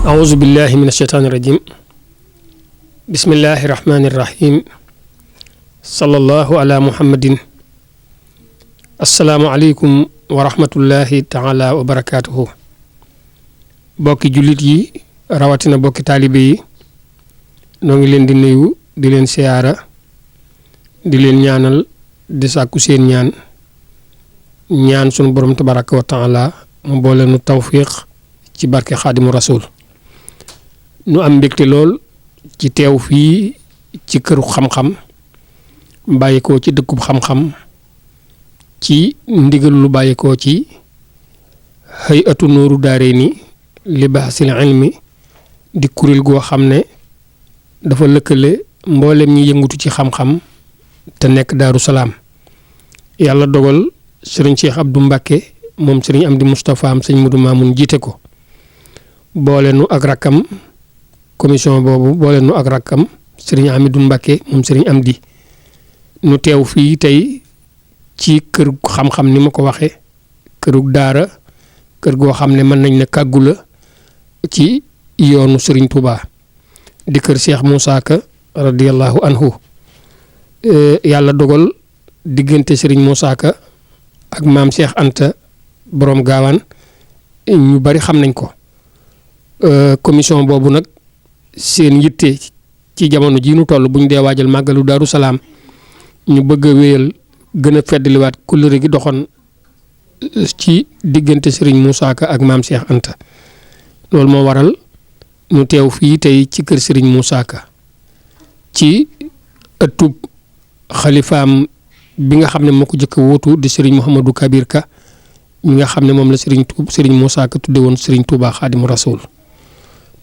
أعوذ بالله من الشيطان الرجيم بسم الله الرحمن الرحيم صلى الله على محمد السلام عليكم ورحمة الله تعالى وبركاته bokki jullit yi rawatina bokki taalibe yi noo ngi leen di nuyu di leen siyaara di leen ñaanal di sàkku seen ñaan sunu borom tabaraka wa taala mu boole nu tawfiq ci barke xaadimu rasul nu am mbégte lool ci teew fii ci këru xam-xam bàyyikoo ci dëkkub xam-xam ci ndigal lu bàyyikoo ci hay'atu nuuru daarayni li bahsil ilmi di kuréel goo xam ne dafa lëkkale mboolem ñi yëngutu ci xam-xam te nekk Daaru Salaam yàlla dogal sëriñ Cheikh Abdou Mbacke moom sëriñ Amdi Moustapha am sëñ Mudu Maamun jiite ko boole nu ak rakkam commission boobu boole nu ak rakkam sëriñ Amidou Mbacke moom sëriñ Amdi nu teew fii tey ci kër xam-xam ni ma ko waxee kërug daara kër goo xam ne mën nañ ne kàggu la ci yoonu sëriñ Touba di kër Cheikh Moussa Ka radiyallahu anhu yàlla dogal diggante sëriñ Moussa Ka ak maam Cheikh Anta borom gaawaan ñu bari xam nañ ko commission boobu nag seen yitte ci jamono jii nu toll bu ñu dee waajal màggalu Daaru Salaam ñu bëgg a wéyal gën a feddaliwaat kóllëre gi doxoon ci diggante Serigne Moussa Ka ak maam Cheikh Anta loolu moo waral ñu teew fii tey ci kër Serigne Moussa Ka ci ëttub xalifaam bi nga xam ne moo ko jëkk a wóotu di Serigne Mouhamadou Kabir Ka mi nga xam ne moom la Serigne Moussa Ka tudde woon Serigne Touba Xaadimu Rasuul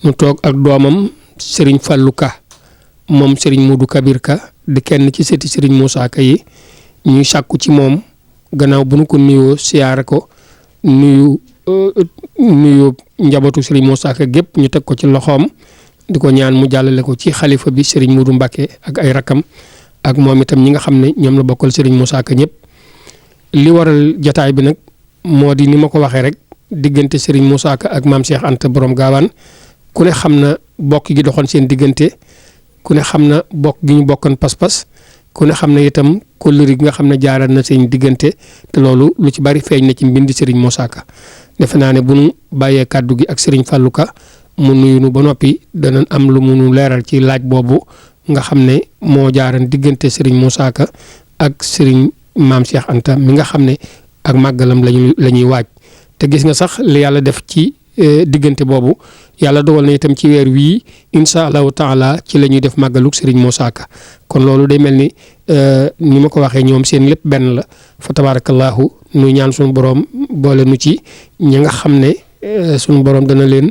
ñu toog ak doomam Serigne Fallou Ka moom Serigne Modou Kabir Ka di kenn ci sëti Serigne Moussa Ka yi ñuy sàkku ci moom gannaaw bu nu ko nuyoo siyaare ko nuyu njabootu Serigne Moussa Ka gépp ñu teg ko ci loxoom di ko ñaan mu jàllale ko ci xalifa bi Serigne Modou Mbacke ak ay rakam ak moom itam ñi nga xam ne ñoom la bokkal Serigne Moussa Ka ñëpp li waral jataay bi nag moo di ni ma ko waxee rek diggante Serigne Moussa Ka ak maam Cheikh Anta borom gaawaan ku ne xam na bokk gi doxoon seen diggante ku ne xam na bokk gi ñu bokkoon pas-pas ku ne xam na itam kóllëre gi nga xam ne jaaral na seen diggante te loolu lu ci bari feeñ na ci mbindi Serigne Moussa Ka defe naa ne bu nu bàyyee kàddu gi ak Serigne Fallou Ka mu nuyu nu ba noppi danañ am lu mu leeral ci laaj boobu nga xam ne moo jaaran diggante Serigne Moussa Ka ak Serigne maam Cheikh Anta mi nga xam ne ak màggalam la ñuy waaj te gis nga sax li yàlla def ci diggante boobu yàlla dogal na itam ci weer wii incha allahu taala ci la ñuy def màggaluk Serigne Moussa Ka kon loolu day mel ni ni ma ko waxee ñoom seen lépp benn la fa tabarakallahu nuy ñaan suñu borom boole nu ci ñi nga xam ne suñu borom dana leen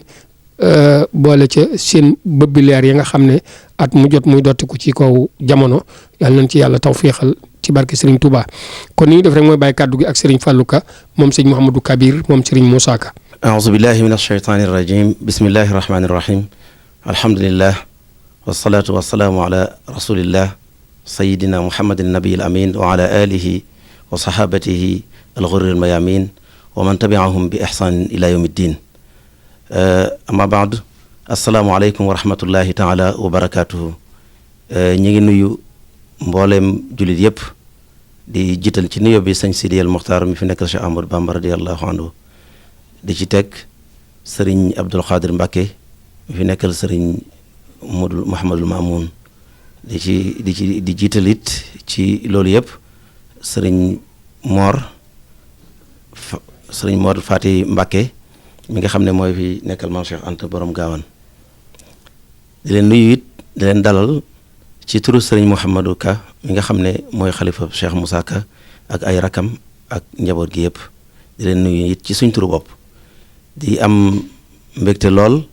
boole ca seen bëbbi leer ya nga xam ne at mu jot muy dotti ko ci kaw jamono yàlla nañ ci yàlla tawfiixal ci barke Serigne Touba kon ni ñu def rek mooy bàyyi kàddu gi ak Serigne Fallou Ka moom sëñ Mouhamadou Kabir moom Serigne Moussa Ka. أعوذ بالله من الشيطان الرجيم بسم الله الرحمن الرحيم الحمد لله والصلاة والسلام على رسول الله سيدنا محمد النبي الأمين وعلى آله وصحابته الغر الميامين ومن تبعهم بإحسان إلى يوم الدين أما بعد السلام عليكم ورحمة الله تعالى وبركاته نيجي نيو مبولم جوليت ييب di jiital ci nuyoo bi sëñ Sidi El Mokhtar mi fi nekkal Cheikh Ahmadou Bamba radiyallahu anhu di ci teg sëriñ Abdul Xaadir Mbacke mi fi nekkal sëriñ Mouhamadul Mamoun di jiital it ci loolu yëpp sëriñ Mor Fati Mbacke mi nga xam ne mooy fi nekkal maam Cheikh Anta borom gaawaan di leen nuyu it di leen dalal ci turu sëriñ Mouhamadou Ka mi nga xam ne mooy xalifa Cheikh Moussa Ka ak ay rakam ak njaboot gi yëpp di leen nuyu it ci suñ turu bopp di am mbégte lool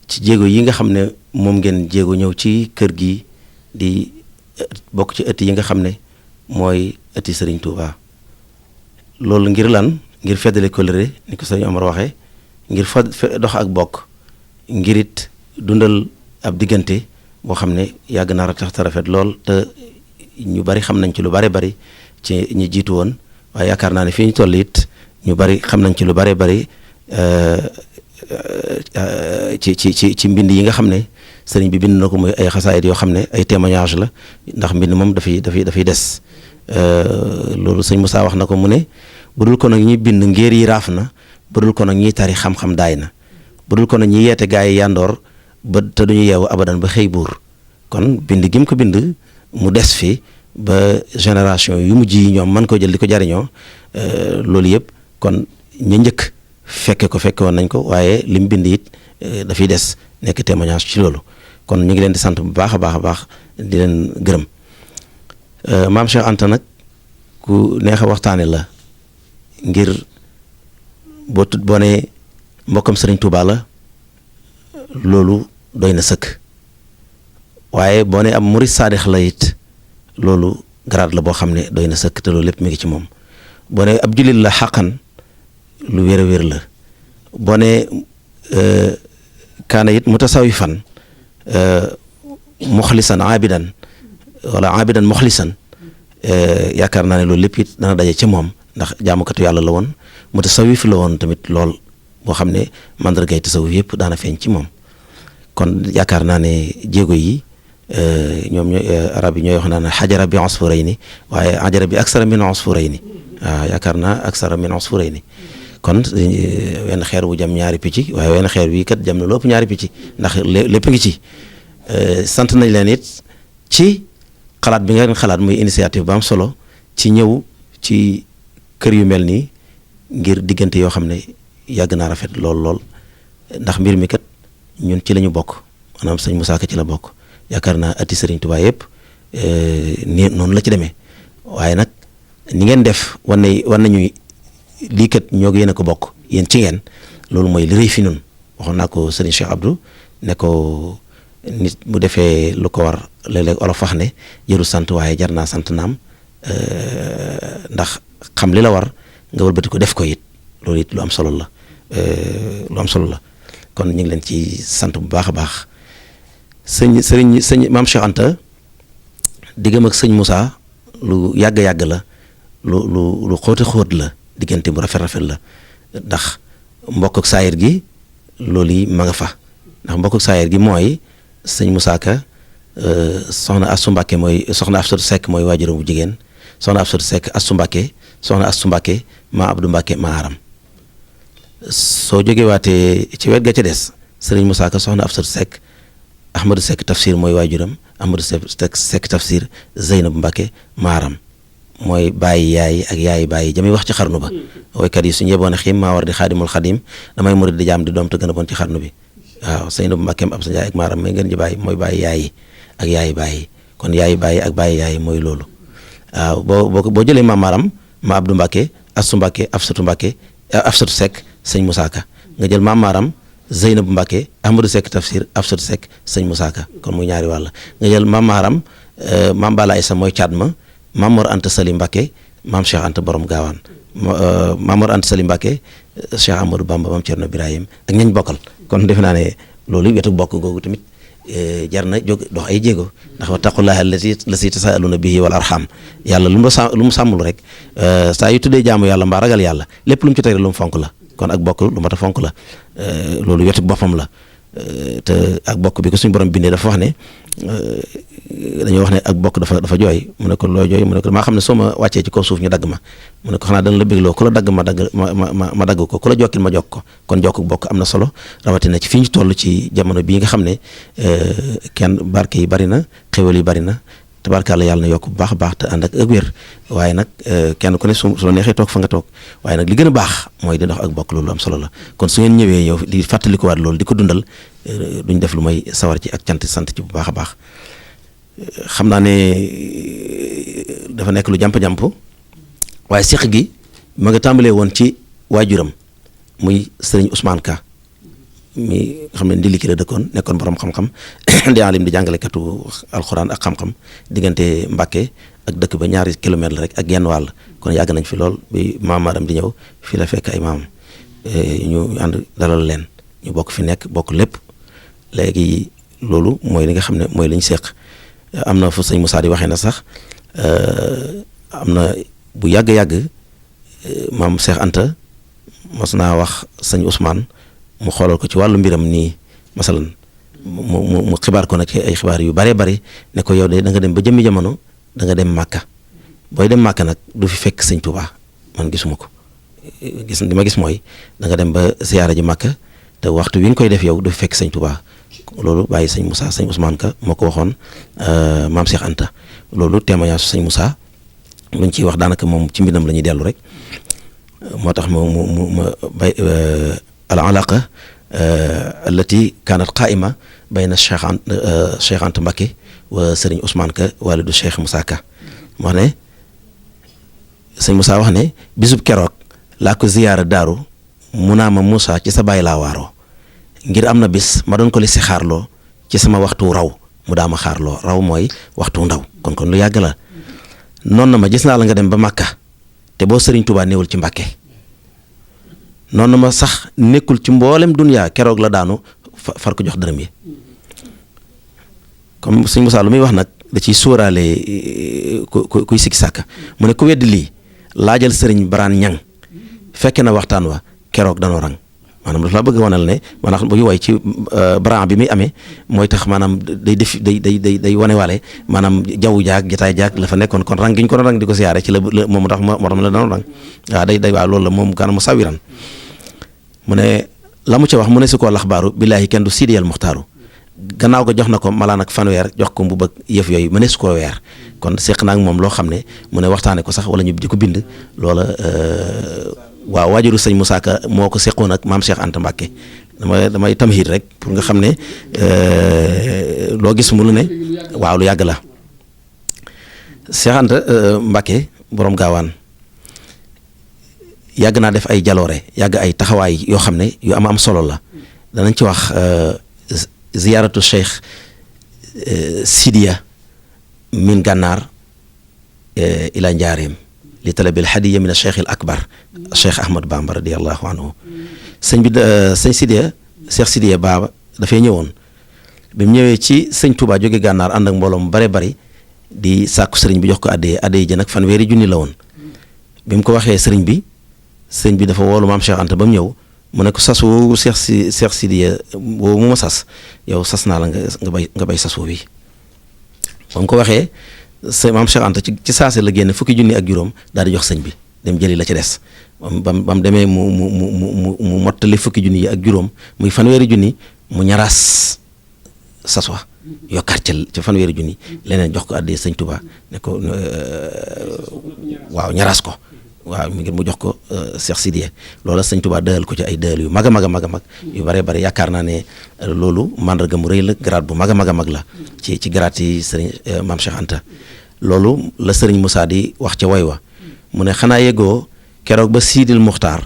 ci jéego yi nga xam ne moom ngeen jéego ñëw ci kër gi di bokk ci ëtt yi nga xam ne mooy ëtti Serigne Touba loolu ngir lan ngir feddale kóllëre ni ko Serigne Omar waxee ngir dox ak bokk ngir it dundal ab diggante boo xam ne yàgg naa tax te rafet lool te ñu bari xam nañ ci lu bari ci ñi jiitu woon waaye yaakaar naa ne fii ñu toll it ñu bari xam nañ ci lu bari ci mbind yi nga xam ne sëriñ bi bind na ko muy ay xasaayit yoo xam ne ay témoignage la ndax mbind moom dafay des loolu sëñ Moussa wax na ko mu ne bu dul ko nag ñi bind ngéer yi raaf na bu dul ko nag ñiy tari xam-xam daay na bu dul ko nag ñi yeete gaa yi yandoor ba te duñu yeewu abadan ba xëy buur kon bind gi mu ko bind mu des fi ba génération yu mujj yi ñoom mën ko jël di ko jariñoo loolu yëpp kon ña njëkk fekke woon nañ ko waaye li mu bind it dafay des nekk témoignage ci loolu kon ñu ngi leen di sant bu baax a baax di leen gërëm maam Cheikh Anta nag ku neex a waxtaane la ngir boo ne mbokkam Sëriñ Tuubaa la loolu doy na sëkk waaye boo ne am murid saadix la it loolu grade la boo xam ne doy na sëkk te loolu lépp mi ngi ci moom boo ne ab jullit la xaqan lu wér a wér la boo ne kaana it mutasawifan muxlisan abidan wala abidan muxlisan yaakaar naa ne loolu lépp it dana daje ca moom ndax jaamukatu yàlla la woon mutasawif la woon tamit lool boo xam ne mandargay tasawuf yëpp daana feeñ ci moom kon yaakaar naa ne jéego yi ñoom arab yi ñooy wax naan xajara bi usfurayni waaye xajara bi aksara min usfurayni waaw yaakaar naa aksara min usfurayni kon wenn xeer wu jam ñaari picc waaye wenn xeer wi kat jam na lépp ñaari picc ndax lépp ngi ci sant nañ leen it ci xalaat bi nga leen xalaat muy initiative ba am solo ci ñëw ci kër yu mel nii ngir diggante yoo xam ne yàgg naa rafet lool ndax mbir mi kat ñun ci la ñu bokk maanaam sëñ Moussa Ka ci la bokk yaakaar naa ati Sëriñ Tuubaa yëpp nii noonu la ci demee waaye nag ni ngeen def wan nañuy lii kat ñoo yéen a ko bokk yéen ci ngeen loolu mooy li rëy fi nun waxoon naa ko Sëriñ Cheikh Abdou ne ko nit bu defee lu ko war léeg-léeg olof wax ne jëru sant waaye jar naa sant naam ndax xam li la war nga wëlbati ko def ko it loolu it lu am solo la kon ñu ngi leen ci sant bu baax a baax sëñ maam Cheikh Anta diggam ak sëñ Moussa lu yàgg la lu xóot la diggante bu rafet la ndax mbokk ak saayir gi loolu yi ma nga fa ndax mbokk ak saayir gi mooy sëñ Moussa Ka soxna Astu Mbàkke mooy soxna Astu Sekk mooy waajuram bu jigéen soxna Astu Sekk Astu Mbàkke soxna Astu Mbàkke maa Abdou Mbàkke maa Aram soo jógee waatee ci wet ga ca des sëriñ Moussa Ka soxna Astu Sekk Ahmadou Sekk tafsir mooy waajuram Ahmadou Sekk tafsir Zeynabu Mbàkke maa Aram mooy bàyyi yaay ak yaay bàyyi jami wax ci xarnu ba woykat yi suñu yeboon a xiim maa war di xaadimul xadim damay murid di jaam di doom te gën a bon ci xarnu bi waaw Zeynabu Mbàkkeem ab sa njaay ak maaram may ngeen ji bàyyi mooy bàyyi yaay ak yaay bàyyi kon yaay bàyyi ak bàyyi yaay mooy loolu waaw boo jëlee maam maaram ma Abdou Mbàkke Astu Mbàkke Afsatu Sekk sëñ Moussa Ka nga jël maam maaram Zeynabu Mbàkke Ahmadou Sekk tafsir Afsatu Sekk sëñ Moussa Ka kon muy ñaari wàll nga jël maam maaram maam Bala Aysa mooy caat ma maam Mor Anta Sali Mbàkke maam Cheikh Anta borom gaawaan maam Mor Anta Sali Mbàkke Cheikh Amadou Bamba maam Cerno Birahim ak ñañ bokkal kon defe naa ne loolu wetu bokk googu tamit jar na jóg dox ay jéego ndax wattaqullaha allati tasaaluna bihi wal arham yàlla lu mu sàmmlu rek saa yu tuddee jaamu yàlla mbaa ragal yàlla lépp lu mu ci tere lu mu fonk la kon ak bokk lu mat a fonk la loolu wetu boppam la te ak bokk bi ko suñu borom bindee dafa wax ne dañoo wax ne ak bokk dafa jooy mu ne ko loo jooy mu ne ko maa xam ne soo ma wàccee ci kaw suuf ñu dagg ma mu ne ko xanaa dana la bégloo ku la dagg ma dagg ko ku la jokkil ma jokk ko kon jokk bokk am na solo rawatina ci fi ñu toll ci jamono bii nga xam ne kenn barke yi bari na xéwal yi bari na tabarkàlla yàlla na yokk bu baax a baax te ànd ak wér waaye nag kenn ku ne su la neexee toog fa nga toog waaye nag li gën a baax mooy di dox ak bokk loolu am solo la kon su ngeen ñëwee yow di fàttalikuwaat loolu di ko dundal duñ def lu may sawar ci ak cant sant ci bu baax a baax xam naa ne dafa nekk lu jàmp-jàmp waaye seq gi ma nga tàmbalee woon ci waajuram muy sëriñ Ousmane Ka mi nga xam ne ndiliki la dëkkoon nekkoon borom xam-xam di alim di jàngalekatu alxuraan ak xam-xam diggante Mbàkke ak dëkk ba ñaari kilomètre la rek ak genn wàll kon yàgg nañ fi lool bi maamaaram di ñëw fii la fekk ay maam ñu ànd dalal leen ñu bokk fi nekk bokk lépp léegi loolu mooy li nga xam ne mooy li ñu seq am na fu sëñ Moussa di waxee na sax am na bu yàgg-yàgg maam Cheikh Anta mos naa wax sëñ Ousmane mu xoolal ko ci wàllu mbiram nii masalan mu xibaar ko nag ci ay xibaar yu bare bari ne ko yow de da nga dem ba jëmmi jamono da nga dem Màkka booy dem Màkka nag du fi fekk sëñ Tuubaa man gisuma ko li ma gis mooy da nga dem ba ziyaara ji Màkka te waxtu wi nga koy def yow du fi fekk sëñ Tuubaa loolu bàyyi sëñ Moussa sëñ Ousmane Ka moo ko waxoon maam Cheikh Anta loolu témoignage sëñ Moussa luñ ciy wax daanaka moom ci mbindam la ñuy dellu rek moo tax mu bay al alaqa allati kaanat qaa'ima bayna Cheikh Anta Mbacké wa sëriñ Ousmane Ka walidu Cheikh Moussa Ka wax ne sëñ Moussa wax ne bisub keroog laa ko ziyaara daaru mu naa ma Moussa ci sa bàyyi laa waaroo ngir am na bis ma doon ko li si xaarloo ci sama waxtu raw mu daa ma xaarloo raw mooy waxtu ndaw kon lu yàgg la noonu na ma gis naa la nga dem ba Màkka te boo sëriñ Touba néewul ci Mbàkke noonu na ma sax nekkul ci mboolem duniyaa keroog la daanu far ko jox dërëm yi comme sëñ Moussa lu muy wax nag da ciy sóoraale kuy sikki sàkka mu ne ku weddi lii laajal sëriñ Baraan Ñang fekke na waxtaan wa keroog danoo rang maanaam dafa la bëgg a wanal ne maanaam buy way ci Baraan bi muy amee mooy tax maanaam day wanewaale maanaam jaww jaag jataay jaag la fa nekkoon kon rang gi ñu ko doon rang di ko siyaare ci la moom tax moo tax la danoo rang waaw day waaw loolu la moom kaana mu sawiran mu ne la mu ca wax mu ne si koo laxbaaru billaahi kenn du siidiyal muxtaaru gannaaw ga jox na ko malaan ak fanweer jox ko mbubb ak yëf yooyu mu ne su koo weer kon seq naa ak moom loo xam ne mu ne waxtaane ko sax wala ñu di ko bind loola waaw waajuru sëñ Moussa Ka moo ko seqoon ak maam Cheikh Anta Mbacké damay tamhid rek pour nga xam ne loo gis mu lu ne waaw lu yàgg la Cheikh Anta Mbacké borom gaawaan yàgg naa def ay jaloore yàgg ay taxawaay yoo xam ne yu am solo la danañ ci wax ziyaaratu Cheikh Sidiya min gànnaar ila njaareem li talabil hadiya min Cheikh al akbar Cheikh Ahmad Bamba radiyallahu anhu sëñ bi sëñ Sidiya Cheikh Sidiya Baba dafay ñëwoon bi mu ñëwee ci sëñ Touba jóge gànnaar ànd ak mbooloo mu bare bari di sàkku sëriñ bi jox ko addee ji nag fanweeri junni la woon bi mu ko waxee sëriñ bi dafa woolu maam Cheikh Anta ba mu ñëw mu ne ko sas woowu Cheikh Sidiya woowu mu ma sas yow sas naa la nga bay sas woowu yi ba mu ko waxee maam Cheikh Anta ci saase la génne fukki junni ak juróom daal di jox sëñ bi dem jëli la ci des ba mu demee mu mottali fukki junni yi ak juróom muy fanweeri junni mu ñaraas sas wa yokkaat ca fanweeri junni leneen jox ko àddee sëñ Touba ne ko waaw ñaraas ko waaw mi ngir mu jox ko Cheikh Sidiya loola sëñ Touba dëhal ko ci ay dëhal yu mag a mag a mag a mag yu bare bare yaakaar naa ne loolu mandarga mu rëy la grade bu mag a mag a mag la ci grade yi sëriñ maam Cheikh Anta loolu la sëriñ Moussa di wax ca way wa mu ne xanaa yëgoo keroog ba Siidil Muxtaar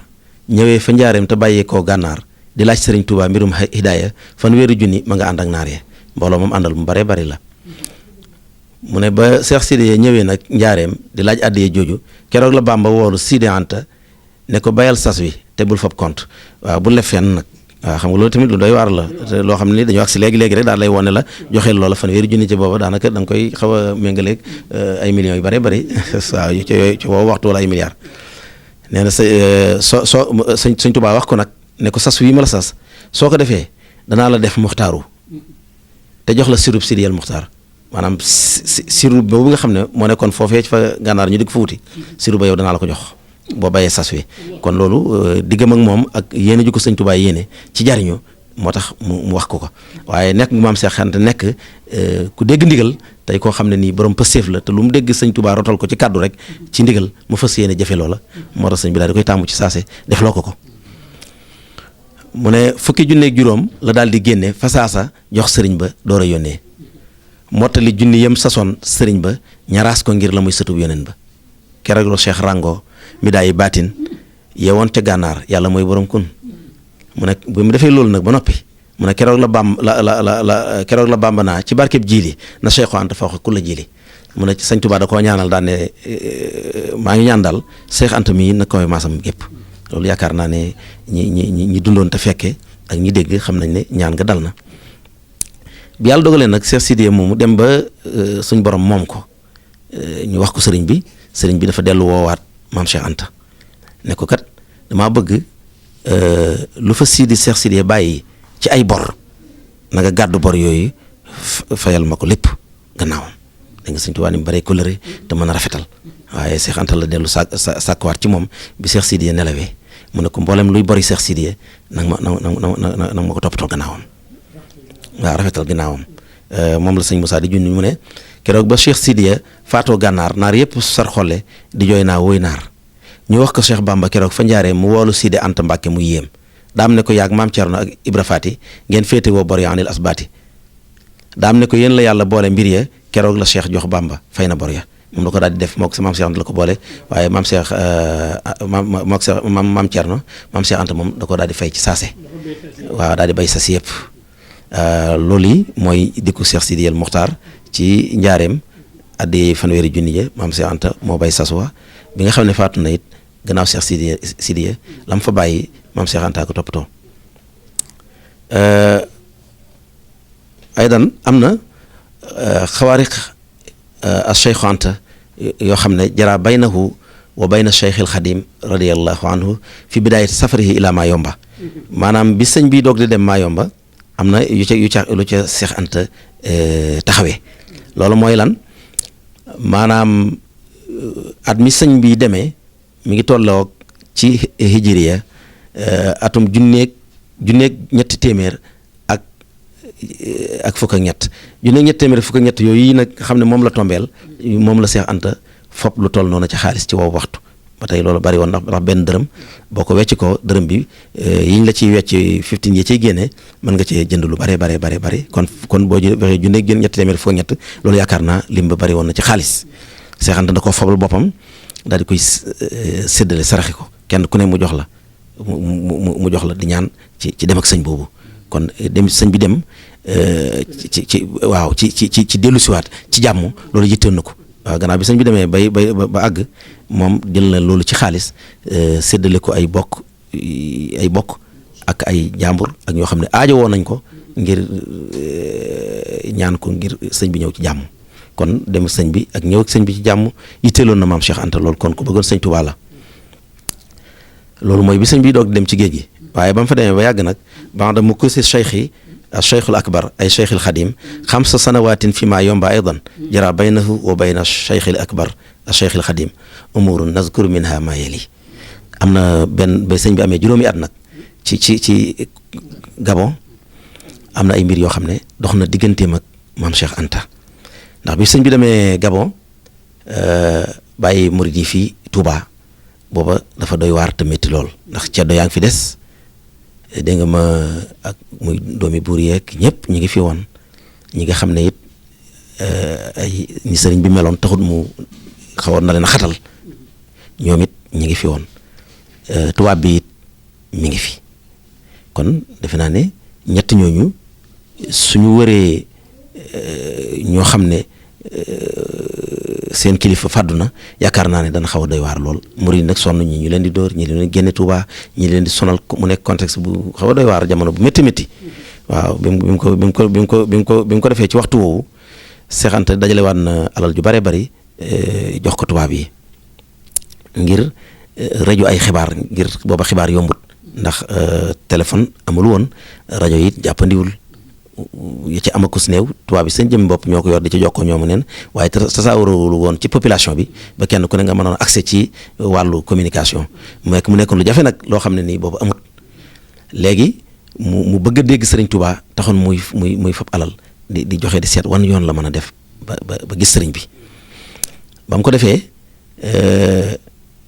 ñëwee fa njaareem te bàyyee koo gànnaar di laaj sëriñ Touba mbirum hidaaya fanweeri junni ma nga ànd ak naar ye mbooloo moom àndal mu bare bari la mu ne ba Cheikh Sidiya ñëwee nag njaareem di laaj àddiya jooju keroog la Bamba woolu Sidi Anta ne ko bayal sas wi te bul fab compte waaw bul lef fenn nag waaw xam nga loolu tamit lu doy waar la te loo xam ne ni dañoo agsi léegi rek daal lay wone la joxeel loola fanweeri junni ci booba daanaka da nga koy xaw a méngaleeg ay millions yu bare bari waaw ci yooyu ci booba waxtu wala ay milliards nee na sëñ Touba wax ko nag ne ko sas wi ma la sas soo ko defee danaa la def muxtaaru te jox la sirub Sidiyal Muxtaar maanaam siru boobu nga xam ne moo nekkoon foofee fa gànnaar ñu di ko fa wuti siru ba yow danaa la ko jox boo bayee sas wi kon loolu diggam ak moom ak yéene ju ko sëñ Touba yéene ci jariñu moo tax mu wax ko waaye nekk maam Cheikh Anta nekk ku dégg ndigal tey koo xam ne nii borom pësteef la te lu mu dégg sëñ Touba rotal ko ci kàddu rek ci ndigal mu fas yéene jëfe loola moo tax sëñ bi daal di koy tàmmu ci saase def loo ko mu ne fukki junneeg juróom la daal di génne fa saasa jox sëriñ ba door a yónnee mottali junni yem sasoon sëriñ ba ñaraas ko ngir la muy sëtub yoneen ba keroog la Cheikh Rango mi daay baatin yeewoon ca gànnaar yàlla mooy borom kun mu ne bu mu defee loolu nag ba noppi mu ne keroog keroog la bamba naa ci barkeb jiili na Cheikh Anta fa wax ku la jiili mu ne sëñ Touba da koo ñaanal daan ne maa ngi ñaan daal Cheikh Anta mii na koy maasam gépp loolu yaakaar naa ne ñi dundoon te fekke ak ñi dégg xam nañ ne ñaan nga dal na bi yàlla dogalee nag Cheikh Sidiya moomu dem ba suñ borom moom ko ñu wax ko sëriñ bi dafa dellu woowaat maam Cheikh Anta ne ko kat damaa bëgg lu fa Cheikh Sidiya bàyyi ci ay bor na nga gàddu bor yooyu fayal ma ko lépp gannaawam. da nga Sëñ Tuubaa ni mu bëree coloré te mën a rafetal waaye Cheikh Anta la dellu sàkkuwaat ci moom bi Cheikh Sidiya nelawee mu ne ko mboolem luy bori Cheikh Sidiya nag ma ko toppatoo gannaawam waaw rafetal gannaawam. moom la sëñ Moussa di junni mu ne keroog ba Cheikh Sidiya faatoo gànnaar naar yëpp sar xolle di jooy naa woy naar ñu wax ko Cheikh Bamba keroog fa njaaree mu woolu Sidi Anta Mbàkke mu yéem daam ne ko yaag maam Cerno ak Ibra Faati ngeen féete woo bor ya anil asbaati daam ne ko yéen la yàlla boole mbir ya keroog la Cheikh jox Bamba fay na bor ya moom la ko daal di def moo ko sa maam Cheikh Anta la ko boole waaye maam Cheikh maam Cerno maam Cheikh Anta moom da ko daal di fay ci saase waaw daal di bay sas yëpp. loolu yi mooy dikku Cheikh Sidiya al Muxtaar ci njaareem addi fanweeri junni ja maam Cheikh Anta moo bay saswa bi nga xam ne faatu na it gannaaw Cheikh Sidiya lam fa bàyyi maam Cheikh Anta ko toppatoo. aydan am na xawaariq as Cheikh Anta yoo xam ne jara baynahu wa bayna Cheikh al Xadim radiyallahu anhu fi bidaayati safarihi ila Mayomba maanaam bi sëñ bi doog di dem Mayomba am na lu ca Cheikh Anta taxawee loolu mooy lan maanaam at mi sëñ bi demee mi ngi tolloo ci hijriya atum junneeg ñetti téeméer ak fukk ak ñett junneeg ñetti téeméer fukk ak ñett yooyu yi nag xam ne moom la tombeel moom la Cheikh Anta fop lu toll noonu ci xaalis ci woowu waxtu ba tey loolu bari woon ndax benn dërëm boo ko wecc ko dërëm bi yiñ la ciy wecc 15 yi ciy génnee mën nga cee jënd lu bari kon boo waxee junne génn ñetti téeméer foo ñett loolu yaakaar naa lim ba bari woon na ci xaalis Cheikh Anta da koo fabal boppam daal di koy séddale saraxe ko kenn ku ne mu jox la mu jox la di ñaan ci dem ak sëñ boobu kon dem sëñ bi dem ci dellusiwaat ci jàmm loolu yittewoon na ko waaw gannaaw bi sëñ bi demee ba àgg moom jël na loolu ci xaalis séddale ko ay bokk ak ay jàmbur ak ñoo xam ne aajo woon nañ ko ngir ñaan ko ngir sëñ bi ñëw ci jàmm kon dem sëñ bi ak ñëw ak sëñ bi ci jàmm yitteeloon na maam Cheikh Anta loolu kon ku bëggoon sëñ Tuubaa la loolu mooy bi sëñ bi doog dem ci géej gi waaye ba mu fa demee ba yàgg nag ba mu ko si cheikh yi الشيخ الأكبر أي شيخ الخديم 5 سنوات فيما ينبع أيضا جرى بينه وبين الشيخ الأكبر الشيخ الخديم أمور نذكر منها ما يلي أمنا بن بسنج بأمي جلومي أدنك ci Gabon am na ay mbir yoo xam ne dox na digganteem ak maam Cheikh Anta ndax bi sëñ bi demee Gabon bàyyi murid yi fii Touba booba dafa doy waar te métti lool ndax ceddo yaa ngi fi des dégg nga ma ak muy doomi buur yeeg ñëpp ñi ngi fi woon ñi nga xam ne it ay ni sëriñ bi meloon taxut mu xawoon na leen xatal ñoom it ñi ngi fi woon tubaab bi it mi ngi fi kon defe naa ne ñett ñooñu suñu wëree ñoo xam ne seen kilifa fàddu na yaakaar naa ne dana xaw a doy waar lool murid nag sonn ñi ñu leen di dóor ñi leen di génne Touba ñi leen di sonal mu nekk contexte bu xaw a doy waar jamono bu métti waaw bi mu ko defee ci waxtu woowu Cheikh Anta dajalewaat na alal ju bare bari jox ko tubaab yi ngir rajo ay xibaar ngir booba xibaar yombut ndax téléphone amul woon rajo yi jàppandiwul yi ci amakus néew tubaab bi seen jëmmi bopp ñoo ko yor di ci jokkoo ñoomu neen waaye tasaawarawul woon ci population bi ba kenn ku ne nga mënoon accès ci wàllu communication mu nekkoon lu jafe nag loo xam ne nii boobu amut léegi mu bëgg a dégg sëriñ Touba taxoon muy fab alal di joxe di seet wan yoon la mën a def ba gis sëriñ bi ba mu ko defee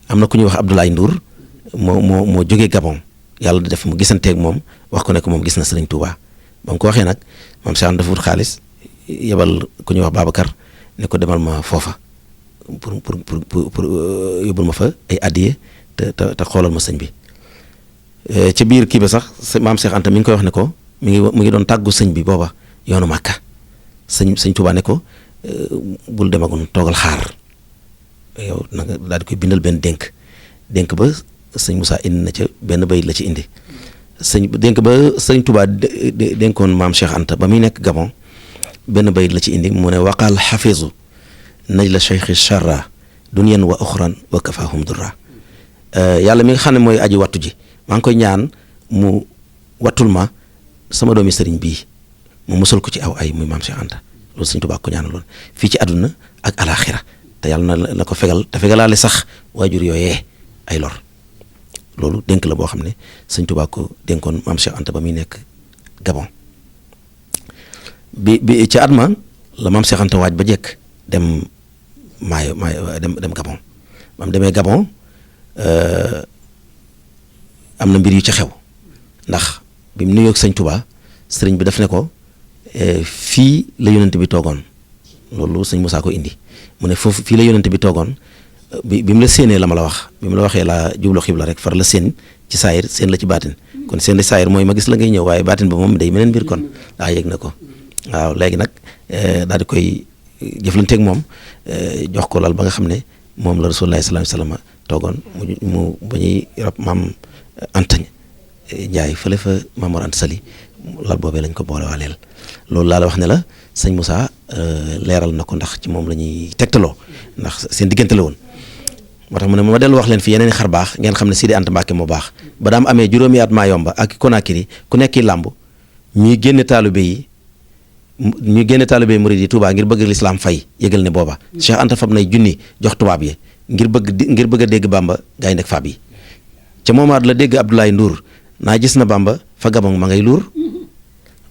am na ku ñuy wax Abdoulaye Ndour moo jógee Gabon yàlla di def mu gisanteeg moom wax ko ne ko moom gis na sëriñ Touba ba mu ko waxee nag maam Cheikh dafa wut xaalis yebal ku ñuy wax Babacar ne ko demal ma foofa pour yóbbul ma fa ay addiye te xoolal ma sëñ bi ci biir kii ba sax maam Cheikh Anta mi ngi koy wax ne ko mi ngi doon tàggu sëñ bi booba yoonu Màkka sëñ Touba ne ko bul demagoon toogal xaar yow na nga daal di koy bindal benn dénk ba sëñ Moussa indi na ca benn bayit la ci indi dénk ba sëñ Touba dénkoon maam Cheikh Anta ba muy nekk Gabon benn bayit la ci indi mu ne waqaal xafizu naj la cheikhi charra dunyan wa oxran wa kafahum durra yàlla mi nga xam ne mooy aji wattu ji maa ngi koy ñaan mu wattul ma sama doomi sëriñ bii mu musal ko ci aw ay muy maam Cheikh Anta loolu sëñ Tuubaa ko ñaanaloon fii ci àdduna ak alaaxira te yàlla na ko fegal te fegalaale sax waajur yooyee ay lor loolu dénk la boo xam ne sëñ Tuubaa ko dénkoon maam Cheikh Anta ba muy nekk Gabon bi ci at ma la maam Cheikh Anta waaj ba jekk dem dem Gabon ba mu demee Gabon am na mbir yu ca xew ndax bi mu nuyoog sëñ Tuubaa sëriñ bi daf ne ko fii la yonent bi toogoon loolu sëñ Moussa ko indi mu ne foofu fii la yonent bi toogoon bi mu la séenee la ma la wax bi mu la waxee laa jublu xibla rek far la séen ci saayir séen la ci baatin kon séen la ci saayir mooy ma gis la ngay ñëw waaye baatin ba moom day meneen mbir kon daa yëg na ko waaw léegi nag daal di koy jëflanteeg moom jox ko lal ba nga xam ne moom la Rasulullah sallallahu alayhi wasallam toogoon mu ba ñuy rab maam Anta Njaay fële fa Maam Mor Anta Sali lal boobee lañ ko boole waaleel loolu laa la wax ne la sëñ Moussa leeral na ko ndax ci moom la ñuy tegtaloo ndax seen diggante la woon moo tax mu ne ma dellu wax leen fi yeneen xar baax ngeen xam ne Sidi Anta Mbàkke moo baax ba daam amee juróomi at maa yomba ak Konakiri ku nekki làmb ñuy génne taalibe yi murid yi Touba ngir bëgg lislaam fay yëgal ne booba Cheikh Anta fab nay junni jox tubaab yi ngir bëgg a dégg Bamba gaay nekk fab yi ca moomaat la dégg Abdoulaye Ndour naa gis na Bamba fa Gabon ma ngay luur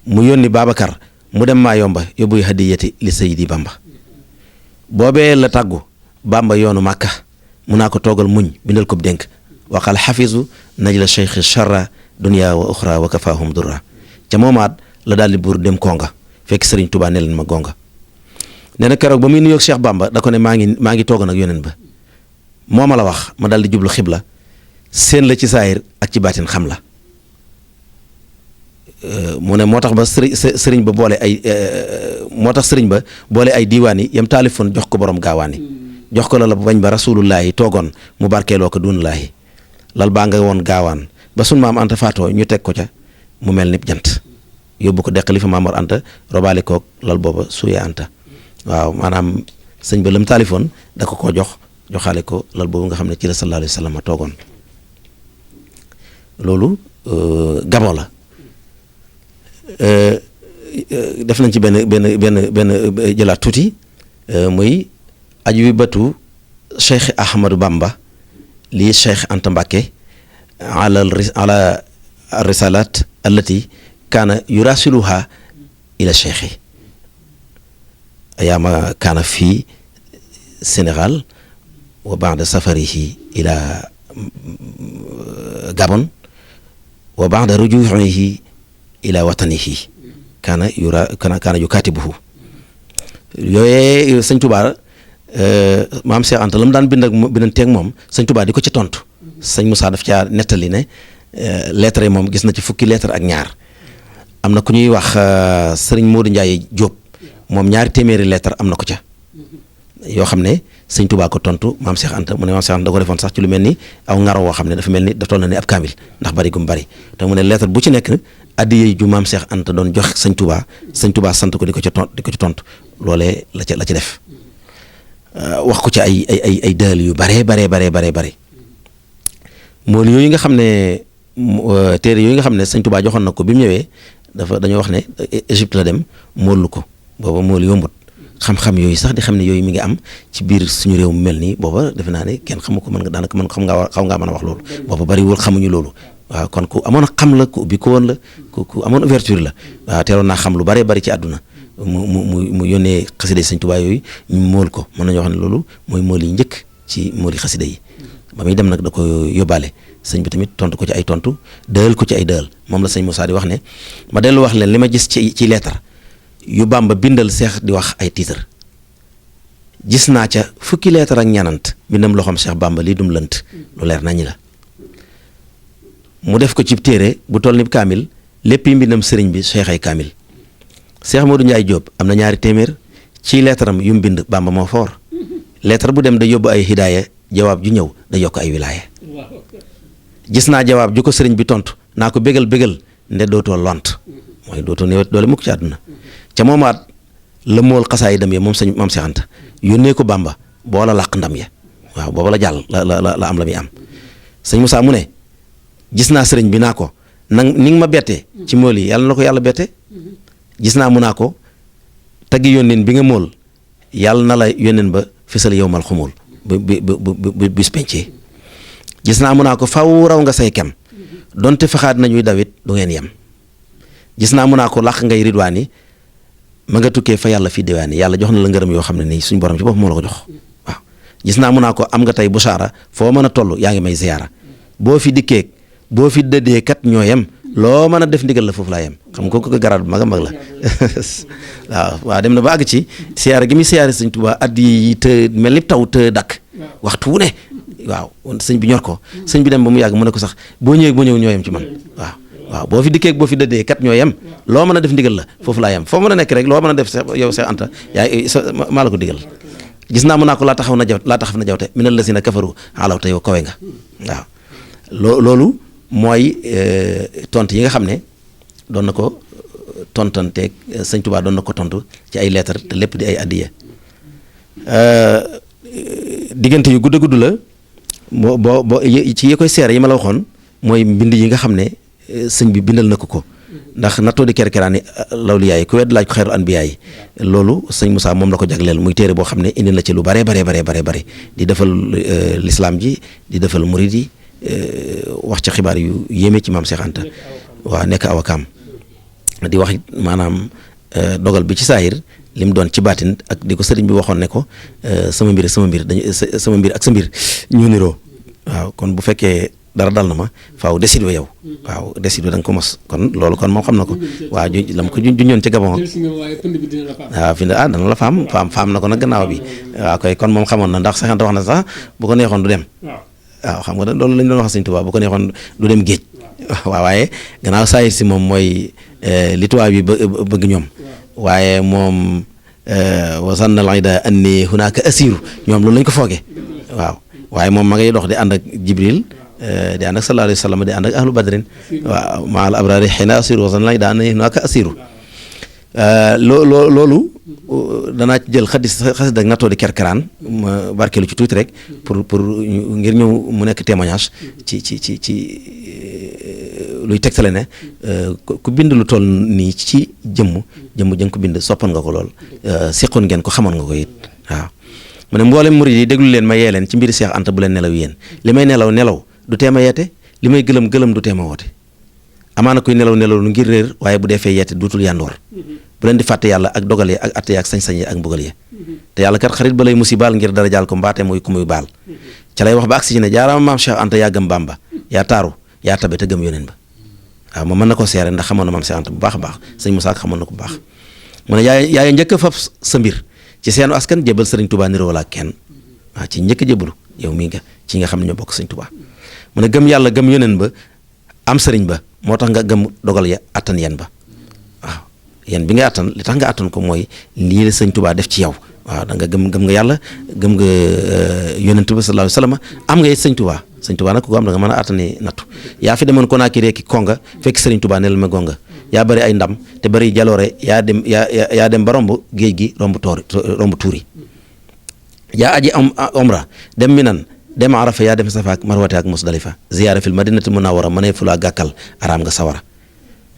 mu yónni Babacar mu dem maa yomba yóbbuy hadiyati li Seydi Bamba boobee la tàggu Bamba yoonu Màkka mun naa ko toogal muñ bindal ko dénk waxal xafisu najla cheikh charra dunya wa uxra wa kafaahum durra ca moomaat la daal di buur dem konga fekk sëriñ Tuubaa ne leen ma gonga nee na keroog ba muy nuyoog Cheikh Bamba da ko ne maa ngi toogoon ak yoneen ba moo ma la wax ma daal di jublu xibla seen la ci saayir ak ci baatin xam la mu ne moo tax ba sëriñ ba boole ay diiwaan yi yam taalifoon jox ko borom gaawaan yi jox ko la bañ ba rasulullahi toogoon mu barkeeloo ko dunulaahi lal baa nga woon gaawaan ba sun maam Anta faatoo ñu teg ko ca mu mel ni jant yóbbu ko deqali fa Maam Mor Anta robaale koog lal booba suye Anta waaw maanaam sëñ ba lam taalifoon da ko joxaale ko lal boobu nga xam ne ci la sallallahu alayhi wa sallam toogoon loolu Gabon la def nañ ci benn jëlaat tuuti muy aju bi batu Cheikh Ahmadou Bamba lii Cheikh Anta Mbàkke ala risalat allati kaana yurasiluha ila cheikhi ayaama kaana fii Sénégal wa ba'da safarihi ila Gabon wa ba'da rujuu'ihi ila watanihi kaana yukaatibuhu yooyee sëñ Tuubaa maam Cheikh Anta la mu daan bindanteeg moom sëñ Tuubaa di ko ci tontu sëñ Moussa daf caa nettali ne lettre yi moom gis na ci fukki lettre ak ñaar am na ku ñuy wax sëriñ Modou Ndiaye Diop moom 2 téeméeri lettre am na ko ca yoo xam ne sëñ Tuubaa ko tontu maam Cheikh Anta mu ne maam Cheikh Anta da ko defoon sax ci lu mel ni aw ngaro woo xam ne dafa mel ni daf toll na ne ab kaamil ndax bari gum bari te mu ne lettre bu ci nekk addiya ju maam Cheikh Anta doon jox sëñ Tuubaa sant ko di ko ci tontu loolee la ci def wax ko ci ay dël yu bare mool yooyu nga xam ne téere yooyu nga xam ne sëñ Tuubaa joxoon na ko bi mu ñëwee dañoo wax ne Égypte la dem moolu ko booba mool yombut xam-xam yooyu sax di xam ne yooyu mi ngi am ci biir suñu réew mu mel nii booba defe naa ne kenn xamu ko xaw ngaa mën a wax loolu booba bariwul xamuñu loolu waaw kon ku amoon a xam la ku ubbi ko woon la ku amoon ouverture la waaw teeloon naa xam lu bari ci àdduna mu yónnee xasida yi sëñ Tuubaa yooyu ñu mool ko mën nañoo wax ne loolu mooy mool yi njëkk ci mool yi xasida yi ba muy dem nag da ko yóbbaale sëñ bi tamit tontu ko ci ay tontu dël ko ci ay dël moom la sëñ Moussa di wax ne ma dellu wax leen li ma gis ci lettre yu Bamba bindal Seex di wax ay titre gis naa ca fukki lettre ak ñanant bindam loxoom Seex Bamba lii dum lënt lu leer nañi la mu def ko ci téere bu toll ni kaamil lépp yi mbindam sëriñ bi Seex ay kaamil Seex Modou Ndiaye Diop am na 2 téeméer ci lettre am yu mu bind Bamba moo foor lettre bu dem da yóbbu ay hidaaya jawaab ju ñëw da yokk ay wilaaya gis naa jawaab ju ko sëriñ bi tontu naa ko bégal nde dootoo lont mooy dootoo néewet doole mukk ci àdduna ca moomaat la mool xasaay dem ya moom sëñ maam Cheikh Anta yónnee ko Bamba boola làq ndam ya waaw booba la jàll la am la muy am sëñ Moussa mu ne gis naa sëriñ bi naa ko ni nga ma bettee ci mool yi yàlla na ko yàlla bette gis naa mu naa ko taggi yónneen bi nga mool yàlla na la yónneen ba fisal yow mal xumul bu bis pencee gis naa mu naa ko faw raw nga say kem donte faxaat nañuy dawit du ngeen yem gis naa mu naa ko làq ngay ridwaan yi ma nga tukkee fa yàlla fii diwaan yi yàlla jox na la ngërëm yoo xam ne nii suñ borom ci bopp moo la ko jox waaw gis naa mu naa ko am nga tey busaara foo mën a toll yaa ngi may ziyaara boo fi dikkee boo fi dëddee kat ñoo yem loo mën a def ndigal la foofu laa yem xam nga ko garaat bu mag a mag la waaw dem na ba àgg ci siyaara gi muy siyaare sëñ Tuubaa at yi te mel ni taw te dakk waxtu wu ne waaw sëñ bi ñor ko sëñ bi dem ba mu yàgg mu ne ko sax boo ñëwee boo ñëw ñoo yem ci man waaw boo fi dikkee boo fi dëddee kat ñoo yem loo mën a def ndigal la foofu laa yem foo mën a nekk rek loo mën a def yow Seex Anta maa la ko digal gis naa mu naa ko laa taxaw na jawte minal lazina kafaru alaw te yow kawe nga waaw loolu mooy tont yi nga xam ne doon na ko tontanteeg sëñ Tuubaa doon na ko tontu ci ay lettre te lépp di ay addiya diggante yu gudd gudd la boo ci yi koy seere yi ma la waxoon mooy mbind yi nga xam ne sëñ bi bindal na ko ndax nattoo di kerkeraani lawliyaa yi ku wedd laaj ko xeeru anbiyaa yi loolu sëñ Moussa moom la ko jagleel muy téere boo xam ne indi na ci lu bare di defal lislaam ji di defal murid yi wax ci xibaar yu yéeme ci maam Seex Anta waaw nekk awakaam di wax maanaam dogal bi ci saahir li mu doon ci baatin ak di ko sëriñ bi waxoon ne ko sama mbir ak sa mbir ñu niroo waaw kon bu fekkee dara dal na ma faaw décider yow waaw décider da nga ko mos kon loolu kon moom xam na ko waaw lam ko junjoon ci Gabon waaw fi dana la faam na ko nag gannaaw bi waaw koy kon moom xamoon na ndax Seex Anta wax na sax bu ko neexoon du dem waaw xam nga loolu lañ doon wax Sëñ Tuubaa bu ko neexoon du dem géej waaw waaye gannaaw saayir si moom mooy li tubaab yi bëgg ñoom waaye moom wasanna al-ida anni hunaka asiru ñoom loolu lañ ko foogee waaw waaye moom ma ngay dox di ànd ak Jibril di ànd ak sallallahu alayhi wa sallam di ànd ak ahlu badrin waaw maa al abrari xina asiru wasanna al-ida anni hunaka asiru loolu danaa ci jël xasid ak nattoo di kerkeraan ma barkeelu ci tuuti rek pour ngir ñëw mu nekk témoignage ci luy tegtale ne ku bind lu toll nii ci jëmm jëng ko bind soppan nga ko lool seqoon ngeen ko xamoon nga ko it waaw mu ne mboolem murid yi déglu leen ma yee leen ci mbiri Seex Anta bu leen nelaw yéen li may nelaw du teema yeete li may gëlëm du teema woote amaana koy nelaw lu ngir réer waaye bu defee yeete duutul yandoor bu leen di fàtte yàlla ak dogal yi ak atte yi ak sañ-sañ yi ak mbugal yi te yàlla kat xarit ba lay musibaal ngir dara jaal ko mbaate muy ku muy baal ca lay wax ba agsi ci ne jaaraama maam Seex Anta yaa gëm Bàmba yaa taaru yaa tabe te gëm yóneen ba waaw moom mën na ko seere ndax xamoon na maam Seex Anta bu baax a baax sëñ Musaa xamoon na ko bu baax mu ne yaay njëkk a fab sa mbir ci seenu askan jébal sëriñ Tuubaa niroo la ak kenn waaw ci njëkk a jébalu yow mii nga ci nga xam ne ñoo bokk sëñ Tuubaa mu ne gëm yàlla gëm yóneen ba am sëriñ ba moo tax nga gëm dogal ya attan yen ba waaw yen bi nga attan li tax nga attan ko mooy lii la sëñ Tuubaa def ci yow waaw da nga gëm nga yàlla gëm nga yónent ba sallallahu alayhi wa sallam am nga it sëñ Tuubaa nag ku ko am da nga mën a attani nattu yaa fi demoon Konaakiri ki konga fekk sëriñ Tuubaa ne la ma gonga yaa bëri ay ndam te bëri jaloore yaa dem ba romb géej gi romb tuuri yaa aji am omra dem Minan dem Arafa yaa dem Safa ak Marwate ak Musdalifa ziyaara fil madinati munawwara mënee fu laa gàkkal araam nga sawara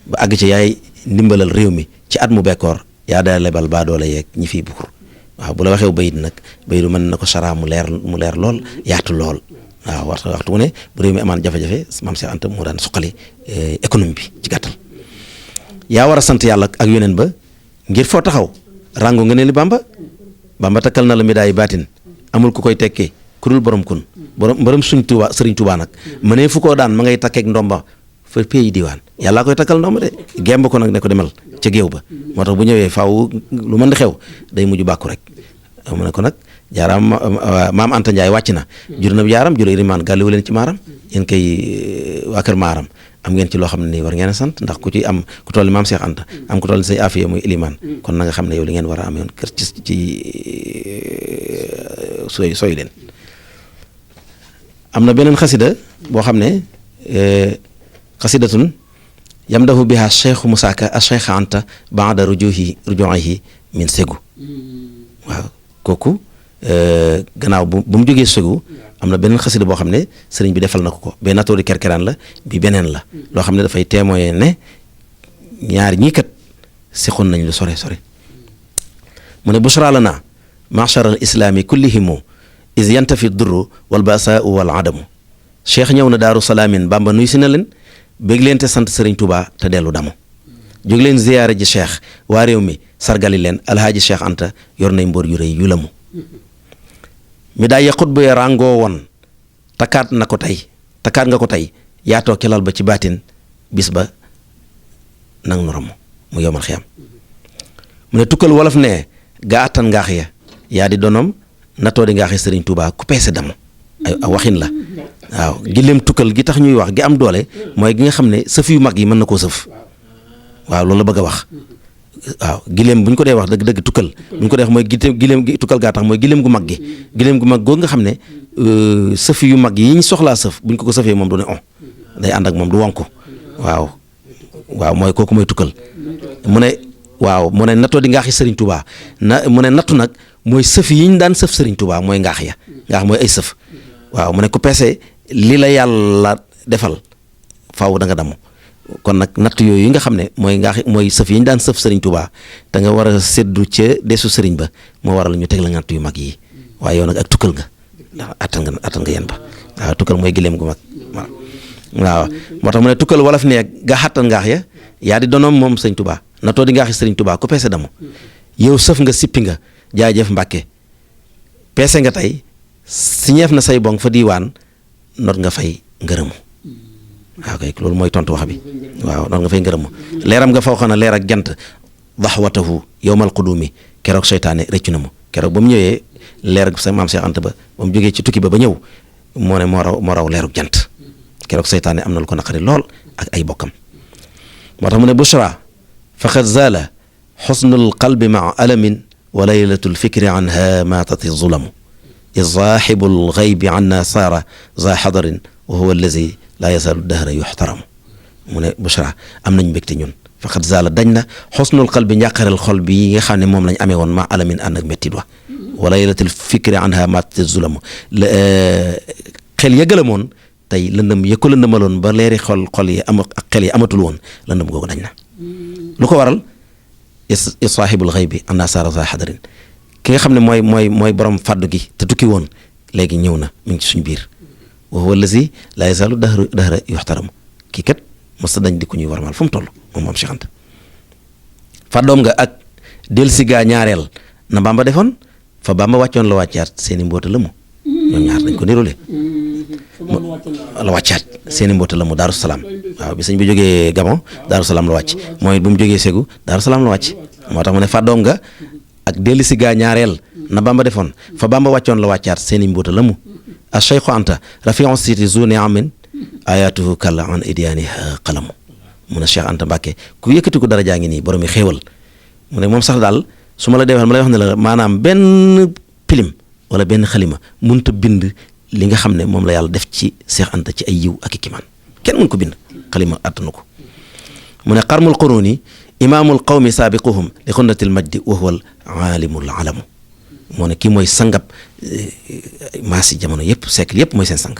ba àgg ci yaay ndimbalal réew mi ci at mu bekkoor yaa daa lebal baa doole yeeg ñi fiy bukur waaw bu la waxee bayit nag bayitu mën na ko sara mu leer lool yaatu lool waaw waxtu wu ne bu réew mi amaan jafe-jafe maam Seex Anta moo daan suqali économie bi ci gàttal yaa war a sant yàlla ak yoneen ba ngir foo taxaw rango nga ne li Bamba takkal na la médaille baatin amul ku koy tekkee ku dul borom kun borom suñ Tuubaa sëriñ Tuubaa nag mënee fu koo daan ma ngay takkeek ndomba fa pays diwaan yàllaa koy takkal ndomba de gemb ko nag ne ko demal ca géew ba moo tax bu ñëwee faaw lu mën di xew day mujj bàkku rek mu ne ko nag jaaraam maam Anta Ndiaye wàcc na jur na yaaram jur irimaan gàlliwu leen ci maaram yéen koy waa kër maaram am ngeen ci loo xam ne nii war ngeen a sant ndax ku ci am ku toll ni maam Seex Anta am ku toll ni say afiya muy ilimaan kon na nga xam ne yow li ngeen war a am yoon kër ci sooy leen am na beneen xasida boo xam ne xasidatun yamdahu biha cheikhu musaaka a cheikh Anta baada rujuhi min segu waaw kooku gannaaw bu mu jógee segu am na beneen xasida boo xam ne sëriñ bi defal na ko ba natoo di kerkeraan la bi beneen la loo xam ne dafay témoigner ne ñaar ñii kat sixoon nañ lu sore sore mu ne bushra lana ma'shar al islami kullihimu is yantafi durru wal basaau wal adamu cheikh ñëw na daaru salaamin bamba nuy si na leen bég leen te sant sëriñ Touba te dellu damu jóg leen ziyaare ji cheikh waa réew mi sargali leen alhaaji cheikh anta yor nay mbor yu rëy yu la mu mi daa yaqut bu ràngoo woon takkaat nga ko tey yaatoo kelal ba ci baatin bis ba nang nu ramu mu yowmal xiyam mu ne tukkal wolof ne gaa attan ngaax ya yaa di donom natoo di ngaaxi sëriñ Touba ku peese damu ay waxin la waaw gileem tukkal gi tax ñuy wax gi am doole mooy gi nga xam ne sëf yu mag yi mën na koo sëf waaw loolu la bëgg a wax waaw gileem bu ñu ko dee wax dëgg tukkal bu ñu ko dee wax mooy gileem gi tukkal gaa tax mooy gileem gu mag gi gileem gu mag googu nga xam ne sëf yu mag yi ñu soxlaa sëf bu ñu ko sëfee moom du ne on day ànd ak moom du wonk waaw mooy kooku mooy tukkal mu ne waaw mu ne nattoo di ngaaxi sëriñ Touba mu ne nattu nag mooy sëf yi ñu daan sëf sëriñ Touba mooy ngaax ya ngaax mooy ay sëf waaw mu ne ku peese li la yàlla defal faaw da nga damm kon nag natt yooyu yi nga xam ne mooy sëf yi ñu daan sëf sëriñ Touba te nga war a séddu ca desu sëriñ ba moo waral ñu teg la natt yu mag yi waaye yow nag ak tukkal nga ndax attan nga yen ba waaw tukkal mooy gileem gu mag waaw moo tax mu ne tukkal wolof ne ga xattan ngaax ya yaa di donoom moom sëriñ Touba nattoo di ngaaxi sëriñ Touba ku peese damm yow sëf nga sippi nga jaajëf Mbàkke peese nga tey si ñeef na say bong fa diiwaan not nga fay ngërëmu waaw kay loolu mooy tontu wax bi waaw not nga fay ngërëmu leeram nga faw xana leer ak jant daxwatahu yowmal qudumi keroog seytaane rëccu na mu keroog ba mu ñëwee leer ak sa maam Cheikh Anta ba mu jógee ci tukki ba ñëw moo ne moo raw leeruk jant keroog seytaane am na lu ko naqari lool ak ay bokkam moo tax mu ne bushra faqad zaala xusnul qalbi maa alamin wa laylatul fikri anha maatati zulamu izaaxibul xaybi anna saara za xadarin wa huwa allazi laa yazaalu dahra yuxtaramu mu ne bushra am nañ mbégte ñun faqad zaala dañ na xusnul qalbi njàqareel xol bi yi nga xam ne moom lañ amee woon maa alamin ànd ak méttit wa wa laylatul fikri anha maatati zulamu xel ya gëlamoon tey lëndëm ya ko lëndëmaloon ba leeri xol yi ak xel yi amatul woon lëndëm googu dañ na lu ko waral isaaxibul xaybi anna saara za xadarin ki nga xam ne mooy borom fàddu gi te tukki woon léegi ñëw na mi ngi ci suñu biir wa huwa allazi laa yazaalu dahra yuxtaramu kii kat mos dañ di ko ñuy warmal fu mu toll moom Cheikh Anta fàddoom nga ak delsi gaa ñaareel na Bamba defoon fa Bamba wàccoon la wàccaat seeni mboota la mu ñoom ñaar dañ ko nirole la wàccaat seeni mboota la mu Daaru Salaam waaw bi sëñ bi jógee Gabon Daaru Salaam la wàcc mooy bu mu jógee Ségou Daaru Salaam la wàcc moo tax mu ne fàddoom nga ak delli si gaa ñaareel na Bamba defoon fa Bamba wàccoon la wàccaat seeni mboota la mu a Cheikhu Anta rafion siti zone amin ayatuhu kalla an idianiha qalamu mu ne Cheikh Anta Mbàkke ku yëkkati ko dara jaa ngi nii borom yi xéewal mu ne moom sax daal su ma la dee wax ma lay wax ne la maanaam benn pilim wala benn xalima mënut a bind li nga xam ne moom la yàlla def ci Cheikh Anta ci ay yiw ak i kimaan kenn mën ko bind xalima attanu ko mu ne xarmul quruni imaamul qawmi saabiquhum li xunnatil majdi wa huwal aalimul alamu moo ne kii mooy sangab maasi jamono yëpp siècle yëpp mooy seen sang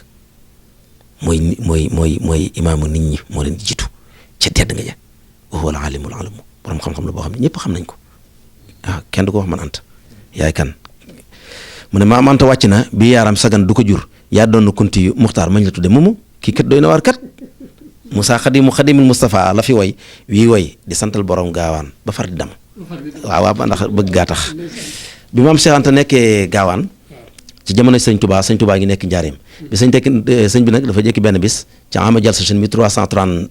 mooy imaamu nit ñi moo leen jiitu ca tedd nga ja wa huwal aalimul alamu borom xam-xam la boo xam ne ñëpp xam nañ ko waaw kenn du ko wax man Anta yaay kan mu ne maam Anta wàcc na bi yaaram sagan du ko jur yaa doon kunti yu muxtaar mañ la tudde moomu kii kat doy na waar kat Moussa xadimul Moustapha la fi woy wii woy di santal borom gaawaan ba far di dam waaw ndax bëgg gaa tax bi maam Cheikh Anta nekkee gaawaan ci jamono sëñ Touba ngi nekk njaareem bi sëñ bi nag dafa jékki benn bis ci ama jal sachin 1333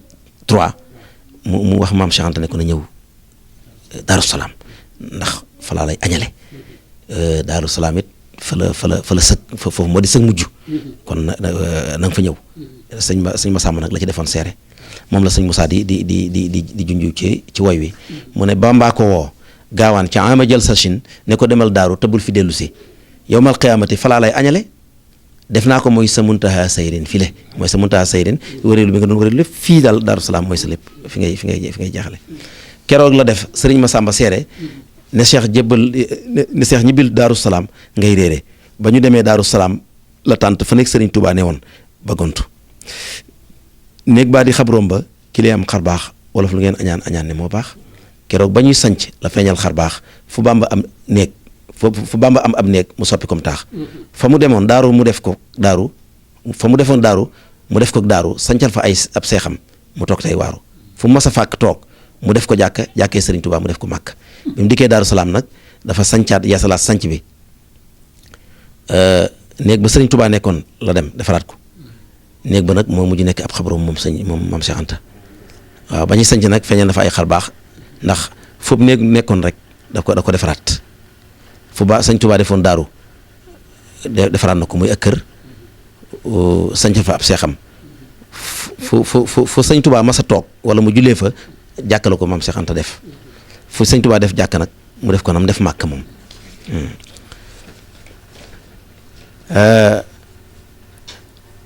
mu wax maam Cheikh Anta ne ko na ñëw Daaru Salaam ndax falaa lay añale Daaru Salaam it fa la sëg foofu moo di sëg mujj kon na nga fa ñëw sëñ Masamba nag la ci defoon seere moom la sëñ Moussa di junju ci woy wi mu ne Bamba ko woo gaawaan ca ama jël sachin ne ko demal daaru te bul fi dellu si yowmal qiyaamati falaa lay añale def naa ko mooy sa muntaha sayrin fii le mooy sa muntaha sayrin wëreelu bi nga doon wëreelu lépp fii daal Daaru Salaam mooy sa lépp fi ngay jeexale keroog la def sëriñ Masamba seere ne Cheikh ñibbil Daaru Salaam ngay réere ba ñu demee Daaru Salaam la tànt fa nekk sëriñ Touba ne woon ba gontu néeg baa di xabroom ba ki lay am xar baax wala fu lu ngeen añaan ne moo baax keroog ba ñuy sanc la feeñal xar baax fu Bàmba am néeg fu Bàmba am ab néeg mu soppi comme taax fa mu demoon daaru mu def ko daaru fa mu defoon daaru mu def ko daaru sancal fa ay ab seexam mu toog tey waaru fu mu mas a fàkk toog mu def ko jàkkee sëriñ Touba mu def ko màkk bi mu dikkee Daaru Salaam nag dafa sancaat yeesalaat sanc bi néeg ba sëriñ Touba nekkoon la dem defaraat ko néeg ba nag moo mujj nekk ab xabaroom moom maam Cheikh Anta waaw ba ñuy sanc nag feeñal dafa ay xar baax ndax foofu néeg nekkoon rek da ko defaraat fu ba sëñ Touba defoon daaru defaraat na ko muy ak kër sanc fa ab seexam fu sëñ Touba mas a toog wala mu jullee fa jàkka la ko maam Cheikh Anta def fu sëñ Touba def jàkk nag mu def ko nam def màkk moom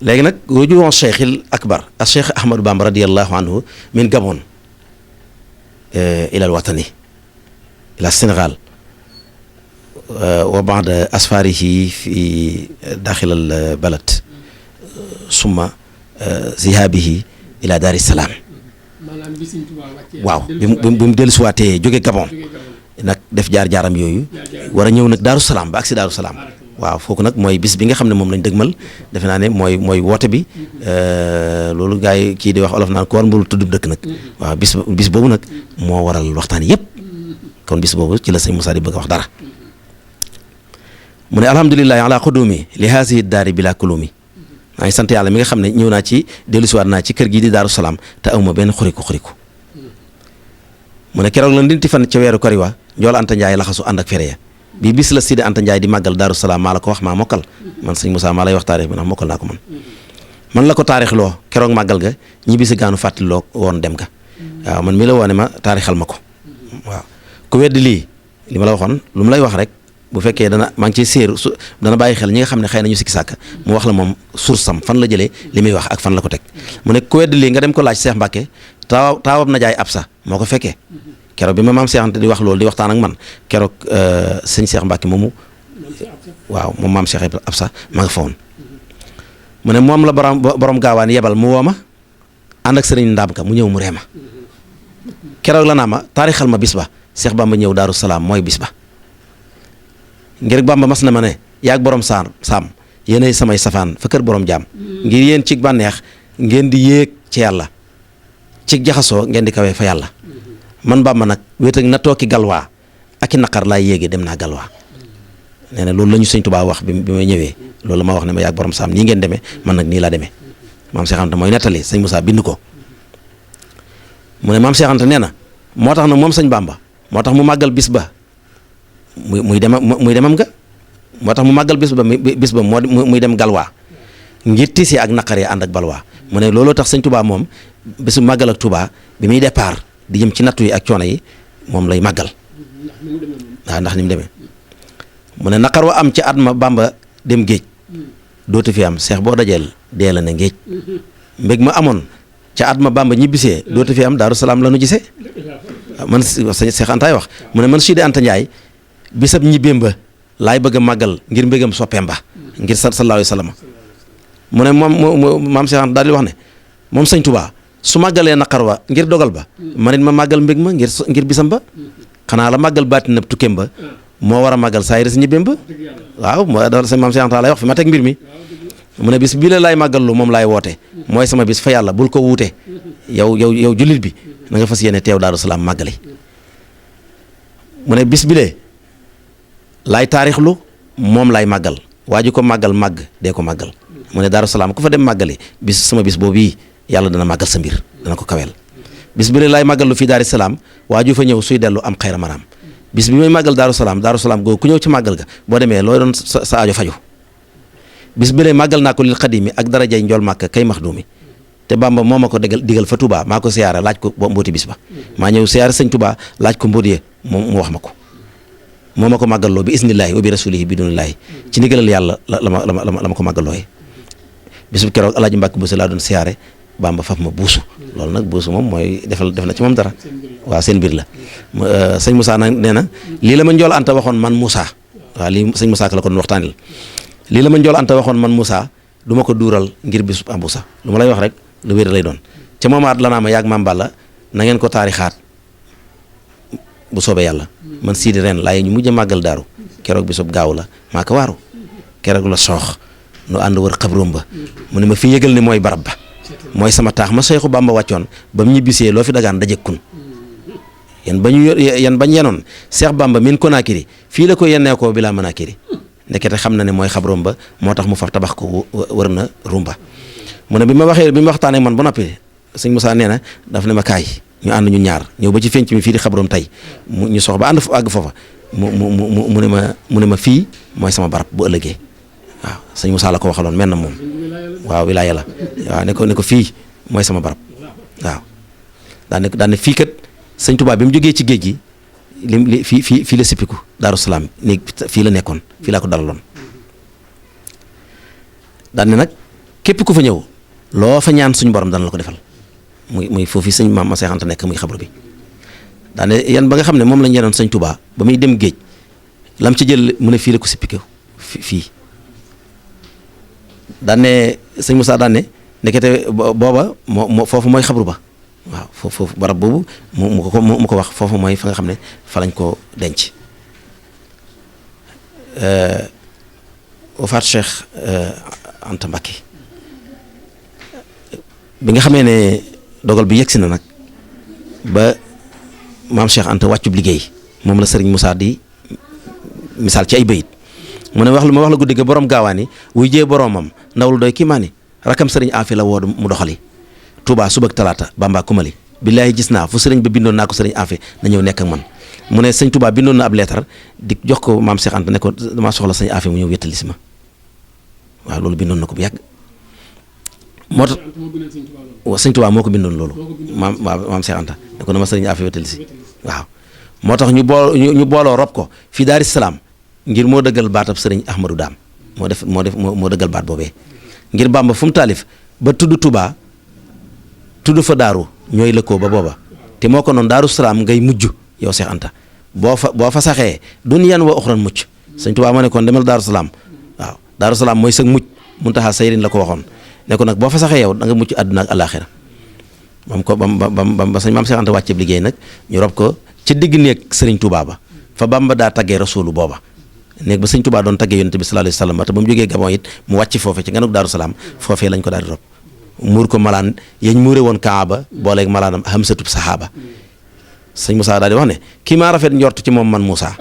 léegi nag rujuwon cheikhil akbar ak cheikh Ahmadou Bamba radiallahu anhu min Gabon ila al watani ila Sénégal wa ba'da asfarihi fi daxil al balad summa zihabihi ila Dar es Salaam waaw bi mu dellusiwaatee jóge Gabon nag def jaar-jaaram yooyu war a ñëw nag Daaru Salaam ba agsi Daaru Salaam waaw foofu nag mooy bis bi nga xam ne moom lañ dëgmal defe naa ne mooy woote bi loolu gars yi kii di wax olof naan ko war mbul tuddub dëkk nag waaw bis boobu nag moo waral waxtaan yépp kon bis boobu ci la sëñ Moussa di bëgg a wax dara mu ne alhamdulillahi ala qudumi li haasihi daari bila kulumi maa ngi sant yàlla mi nga xam ne ñëw naa ci dellusiwaat naa ci kër gii di Daaru Salaam te awma benn xuriku mu ne keroog la ndinti fan ca weeru koriwa njool Anta Ndiaye laxasu ànd ak fere ya bii bis la Sidi Anta Ndiaye di màggal Daaru Salaam maa la ko wax maa mokkal man sëñ Moussa maa lay wax taarix bi ndax mokkal naa ko man la ko taarix loo keroog màggal ga ñibbi si gaanu fàttali loo woon dem ga waaw man mi la woone ma taarixal ma ko waaw ku weddi lii li ma la waxoon lu mu lay wax rek bu fekkee maa ngi ciy séeru dana bàyyi xel ñi nga xam ne xëy na ñu sikki sàkk mu wax la moom source sam fan la jëlee li muy wax ak fan la ko teg mu ne ku weddi lii nga dem ko laaj Cheikh Mbacke taawab na jaay Absa moo ko fekkee keroog bi ma maam Cheikh Anta di wax loolu di waxtaan ak man keroog sëñ Cheikh Mbacke moomu waaw moom maam Cheikh Absa ma nga fa woon mu ne moom la borom gaawaan yebal mu woo ma ànd ak sëriñ Ndaam ka mu ñëw mu reema keroog la naa ma taarixal ma bis ba Cheikh Bamba ñëw Daaru Salaam mooy bis ba ngir Bamba mas na ma ne yaag borom saam yéenay samay safaan fa kër borom jaam ngir yéen ci bànneex ngeen di yéeg ci yàlla ci jaxasoo ngeen di kawee fa yàlla man Bamba nag wéet ak na tooki galwaa ak i naqar laay yéegee dem naa galwaa nee na loolu la ñu sëñ Tuubaa wax bi may ñëwee loolu la ma wax ne ma yaag borom saam nii ngeen demee man nag nii laa demee maam Cheikh Anta mooy nettali sëñ Moussa bind ko mu ne maam Cheikh Anta nee na moo tax nag moom sëñ Bamba moo tax mu màggal bis ba muy demam nga moo tax mu màggal bis ba muy dem galwaa ngir tiis ak naqar yi ànd ak balwaa mu ne looloo tax sëñ Touba moom bisu màggal ak Touba bi muy départ di jëm ci nattu yi ak coono yi moom lay màggal waaw ndax ni mu demee mu ne naqar wa am ci at ma Bamba dem géej dootu fi am seex boo dajeel dee la ne géej mbég ma amoon ca at ma Bamba ñibbisee dootu fi am Daaru Salaam la nu gisee man Seex Antaay wax mu ne man Sidi Anta Ndiaye bisab ñibbeem ba laay bëgg a màggal ngir mbégam soppeem ba ngir sallallahu alayhi wa sallam mu ne moom maam Cheikh Anta daal di wax ne moom sëñ Touba su màggalee naqar wa ngir dogal ba man it ma màggal mbég ma ngir bisam ba xanaa la màggal baati na tukkeem ba moo war a màggal saa yëre si ñibbeem ba waaw moo daal sëñ maam Cheikh Anta lay wax fi ma teg mbir mi mu ne bis bii la laay màggal lu moom laay woote mooy sama bis fa yàlla bul ko wuute yow jullit bi na nga fas yéene teew Daaru Salaam màggali mu ne bis bi lee laay taarixlu moom laay màggal waa ji ko màggal màgg dee ko màggal mu ne Daaru Salaam ku fa dem màggali bis sama bis boobu yi yàlla dana màggal sa mbir dana ko kaweel bis bi laay màggal lu fii Daaru Salaam waa ju fa ñëw suy dellu am xayra manaam bis bi may màggal Daaru Salaam googu ku ñëw ci màggal ga boo demee looy doon sa aajo faju bis bi lay màggal naa ko lil xadimi ak darajay njool màkk kay maxdumi te Bamba moo ma ko digal fa Touba maa ko siyaare laaj ko mbooti bis ba maa ñëw siyaare sëñ Touba laaj ko mbóot yee moom mu wax ma ko moo ma ko màggalloo bi isnillaahi wa bi rasulihi bi dunillaahi ci ndigalal yàlla la ma ko màggallooyee bisu keroog alaaji Mbàkke Buso laa doon siyaare Bamba faf ma buusu loolu nag buusu moom mooy def na ci moom dara waaw seen mbir la sëñ Moussa nag nee na lii la ma njool Anta waxoon man Moussa waaw lii sëñ Moussa ka la ko doon waxtaanil lii la ma njool Anta waxoon man Moussa du ma ko duural ngir bisub Aboussa lu ma lay wax rek lu wér lay doon ca moomaat la naa ma yàgg maam Balla na ngeen ko taarixaat bu soobee yàlla man siidi ren laay ñu mujj a màggal daaru keroog bisub gaaw la maa ko waaru keroog la soox nu ànd wër xabroom ba mu ne ma fi yëgal ne mooy barab ba mooy sama taax ma Seexu Bamba wàccoon ba mu ñibbisee loo fi dagaan dajëkkun yan bañ yenoon Seex Bamba min Konaakiri fii la ko yennee ko bilaa Manaakiri ndekete xam na ne mooy xabroom ba moo tax mu faf tabax ko wër na rumba mu ne bi ma waxtaanee man ba noppi sëñ Moussa nee na daf ne ma kaay ñu ànd ñu ñaar ñëw ba ci fenc mi fii di xabroom tey ñu sox ba àgg foofa mu ne ma fii mooy sama barab bu ëllëgee waaw sëñ Moussa la ko waxaloon mel na moom waaw wilaaya la waaw ne ko fii mooy sama barab waaw daan ne fii kat sëñ Touba bi mu jógee ci géej gi fii la sippiku Daaru Salaam néeg fii la nekkoon fii laa ko dalaloon daan ne nag képp ku fa ñëw loo fa ñaan suñu borom dana la ko defal muy foofu sëñ maam ma Seex Anta nekk muy xabru bi daan ne yan ba nga xam ne moom lañ yenoon sëñ Touba ba muy dem géej lam ci jël mu ne fii la ko sippiku fii daan ne sëñ Moussa daan ne ndekete booba moo foofu mooy xabru ba waaw foofu barab boobu mu ko wax foofu mooy fa nga xam ne fa lañ ko denc wafaat Cheikh Anta Mbacké bi nga xamee ne dogal bi yegsi na nag ba maam Cheikh Anta wàccub liggéey moom la Serigne Moussa di misaal ci ay bayit mu ne wax la guddi ga borom gaawaani wuy jee boromam ndaw lu doy kii maa ni rakam Serigne Afi la woo mu doxali Touba subak talaata Bamba Kumali billaahi gis naa fu sëriñ ba bindoon naa ko sëriñ Afi na ñëw nekk ak man mu ne sëñ Touba bindoon na ab leetar di jox ko maam Cheikh Anta ne ko damaa soxla sëñ Afi mu ñëw wéttali si ma waaw loolu bindoon na ko bu yàgg moo tax sëñ Touba moo ko bindoon loolu maam Cheikh Anta ne ko dama sëriñ Afi wéttali si waaw moo tax ñu booloo rob ko fii Daaru Salaam ngir moo dëggal baatab sëriñ Ahmadou Daam moo dëggal baat boobee ngir Bamba fu mu taalif ba tudd Touba tudd fa daaru ñooy lëkkoo ba booba te moo ko noonu Daaru Salaam ngay mujj yow Cheikh Anta boo fa saxee duniyaan wa uxran mucc sëñ Touba moo ne kon demal Daaru Salaam waaw Daaru Salaam mooy sag mucc Muntaxa Sayrin la ko waxoon ne ko nag boo fa saxee yow da nga mucc àdduna ak alaaxira ba sëñ maam Cheikh Anta wàcceeb liggéey nag ñu rob ko ca digg néeg sëriñ Touba ba fa Bamba daa taggee rasuulu booba néeg ba sëñ Touba doon taggee yonent bi sallallahu alayhi wa sallam te ba mu jógee Gabon it mu wàcc foofe ci nganuk Daaru Salaam foofee lañ ko daal di rob muur ko malaan yañ muure woon Kaaba booleeg malaanam hamsatub saxaaba sëñ Moussa daal di wax ne kii maa rafet njort ci moom man Moussa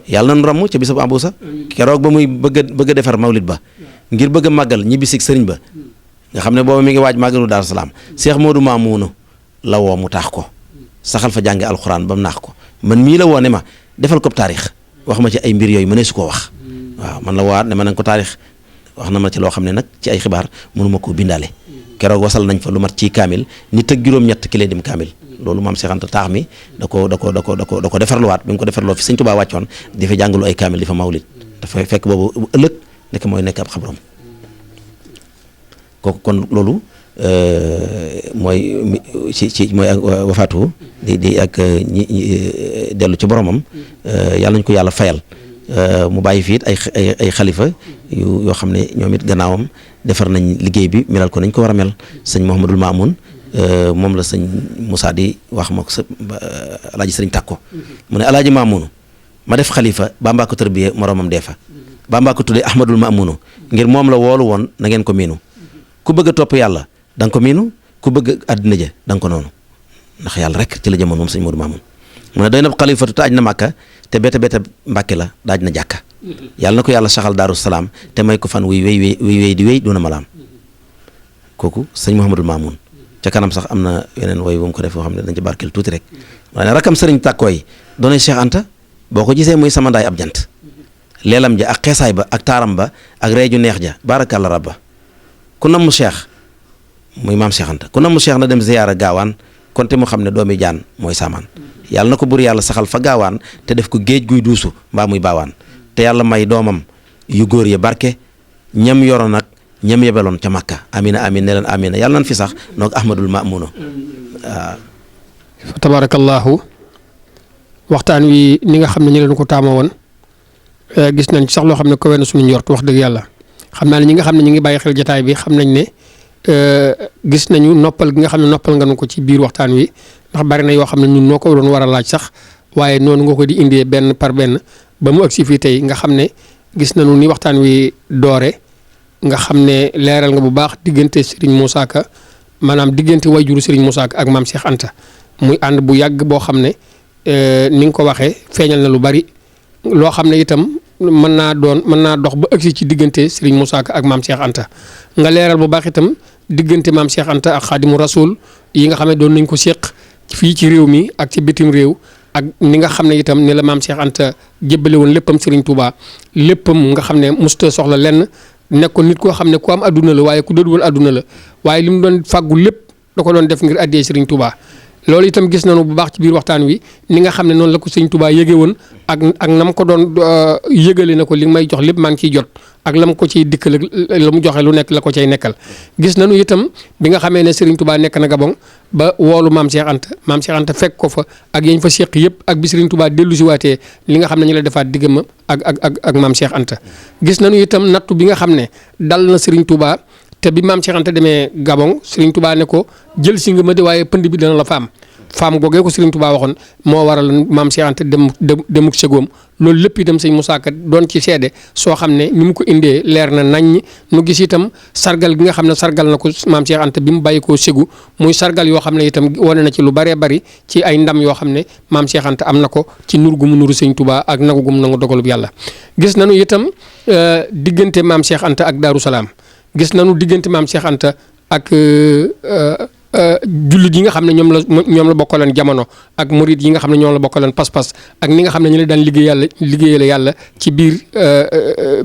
yàlla nañu ramm ca bisab Aboussa keroog ba muy bëgg a defar mawlid ba ngir bëgg a màggal ñibbisig sëriñ ba nga xam ne booba mi ngi waaj màggalu Daaru Salaam Cheikh Modou Mamouna la woo mu taax ko saxal fa jànge alxuraan ba mu naax ko man mii la woo ne ma defal ko taarix wax ma ci ay mbir yooyu mënee su koo wax waaw man la woowaat ne ma nañ ko taarix wax na ma ci loo xam ne nag ci ay xibaar mënuma koo bindaale keroog wasal nañ fa lu mat ci kaamil nit ak juróom-ñett ki lay dim kaamil loolu maam Cheikh Anta taax mi da ko defarluwaat bi mu ko defarloo fi sëñ Touba wàccoon di fa jàngalu ay kaamil di fa mawlid dafa fekk boobu ëllëg nekk mooy nekk ab xabrom kooku kon loolu mooy mooy ak wafaatu di ak ñi dellu ci boromam yàlla nañu ko yàlla fayal mu bàyyi fiit ay xalifa yoo xam ne ñoom it gannaawam defar nañ liggéey bi melal ko nañ ko war a mel sëñ Mouhamadul Mamoun moom la sëñ Moussa di wax ma ko sa alaaji sëriñ Tàkko mu ne alaaji Mamoun ma def xalifa Bamba ko tërbiye moromam dee fa Bamba ko tuddee Ahmadul Mamoun ngir moom la woolu woon na ngeen ko miinu ku bëgg a topp yàlla da nga ko miinu ku bëgg àddina ja da nga ko noonu ndax yàlla rek ci la jëmoon moom sëñ Modou Mamoun mu ne doy na xalifatu te aj na màkka te bete Mbàkke la daaj na jàkka yàlla na ko yàlla saxal Daaru Salaam te may ko fan wuy wéy di wéy doona malaam kooku sëñ Mouhamadul Mamoun ca kanam sax am na yeneen woy bu mu ko def yoo xam ne dañ ci barkeel tuuti rek waaye rakam sëriñ tàkkooy doonay Cheikh Anta boo ko gisee muy sama ndaay ab jant leelam ja ak xeesaay ba ak taaram ba ak reeju neex ja baarakàlla rabba ku nam mu Cheikh muy maam Cheikh Anta ku nam mu Cheikh na dem ziyaara gaawaan konte mu xam ne doomi jaan mooy saamaan yàlla na ko bur yàlla saxal fa gaawaan te def ko géej guy duusu mbaa muy baawaan te yàlla may doomam yu góor ya barke ñam yoroon nag ñam yebeloon ca Makka amina amin ne leen amina yàlla nan fi sax noog Ahmadul Mamoun waaw fa tabarakallahu waxtaan wi ni nga xam ne ñu leen ko taama woon gis nañ ci sax loo xam ne ko wenn suñu njort wax dëgg yàlla xam naa ne ñi nga xam ne ñu ngi bàyyi xel jotaay bi xam nañ ne gis nañu noppal gi nga xam ne noppal nga nu ko ci biir waxtaan wi ndax bari na yoo xam ne ñun noo ko doon war a laaj sax waaye noonu nga ko di indee benn par benn ba mu agsi fii tey nga xam ne gis nañu ni waxtaan wi doore nga xam ne leeral nga bu baax diggante Serigne Moussa Ka maanaam diggante wayjuru Serigne Moussa Ka ak maam Cheikh Anta muy ànd bu yàgg boo xam ne ni nga ko waxee feeñal na lu bari loo xam ne itam mën naa dox ba agsi ci diggante Serigne Moussa Ka ak maam Cheikh Anta nga leeral bu baax itam diggante maam Cheikh Anta ak Xaadimu Rasuul yi nga xam ne doon nañ ko séq fii ci réew mi ak ci bitim réew ak ni nga xam ne itam ni la maam Cheikh Anta jébbale woon léppam Serigne Touba léppam nga xam ne musta soxla lenn nekkoon nit koo xam ne ku am adduna la waaye ku dëdduwal adduna la waaye li mu doon fàggu lépp da ko doon def ngir addee Serigne Touba. loolu itam gis nañu bu baax ci biir waxtaan wi ni nga xam ne noonu la ko Serigne Touba yëge woon ak nam ko doon yëgale na ko li may jox lépp maa ngi ciy jot ak lam ko ciy dikkal la mu joxe lu nekk la ko cay nekkal. gis nañu itam bi nga xamee ne Serigne Touba nekk na Gabon ba woolu maam Cheikh Anta fekk ko fa ak yañ fa séq yëpp ak bi Serigne Touba dellu si waatee li nga xam ne ñu la defaat diggam ak maam Cheikh Anta. gis nañu itam nattu bi nga xam ne dal na Serigne Touba te bi maam Cheikh Anta demee Gabon Serigne Touba ne ko jël si nga ma de waaye pënd bi dana la faam googee ko Serigne Touba waxoon moo waral maam Cheikh Anta demuk segoom loolu lépp itam sëñ Moussa Ka doon ci seede soo xam ne ni mu ko indee leer na naññ nu gis itam sargal gi nga xam ne sargal na ko maam Cheikh Anta bi mu bàyyi koo segu muy sargal yoo xam ne itam wane na ci lu bëree bëri ci ay ndam yoo xam ne maam Cheikh Anta am na ko ci nur gu mu nuru sëñ Touba ak nagu gu mu nangu dogalub yàlla. gis nañu itam diggante maam Cheikh Anta ak Daaru Salaam gis nañu diggante maam Cheikh Anta ak jullit yi nga xam ne ñoom la bokkaloon jamono ak murid yi nga xam ne ñoom la bokkaloon pas-pas ak ni nga xam ne ñu la daan liggéeyale yàlla ci biir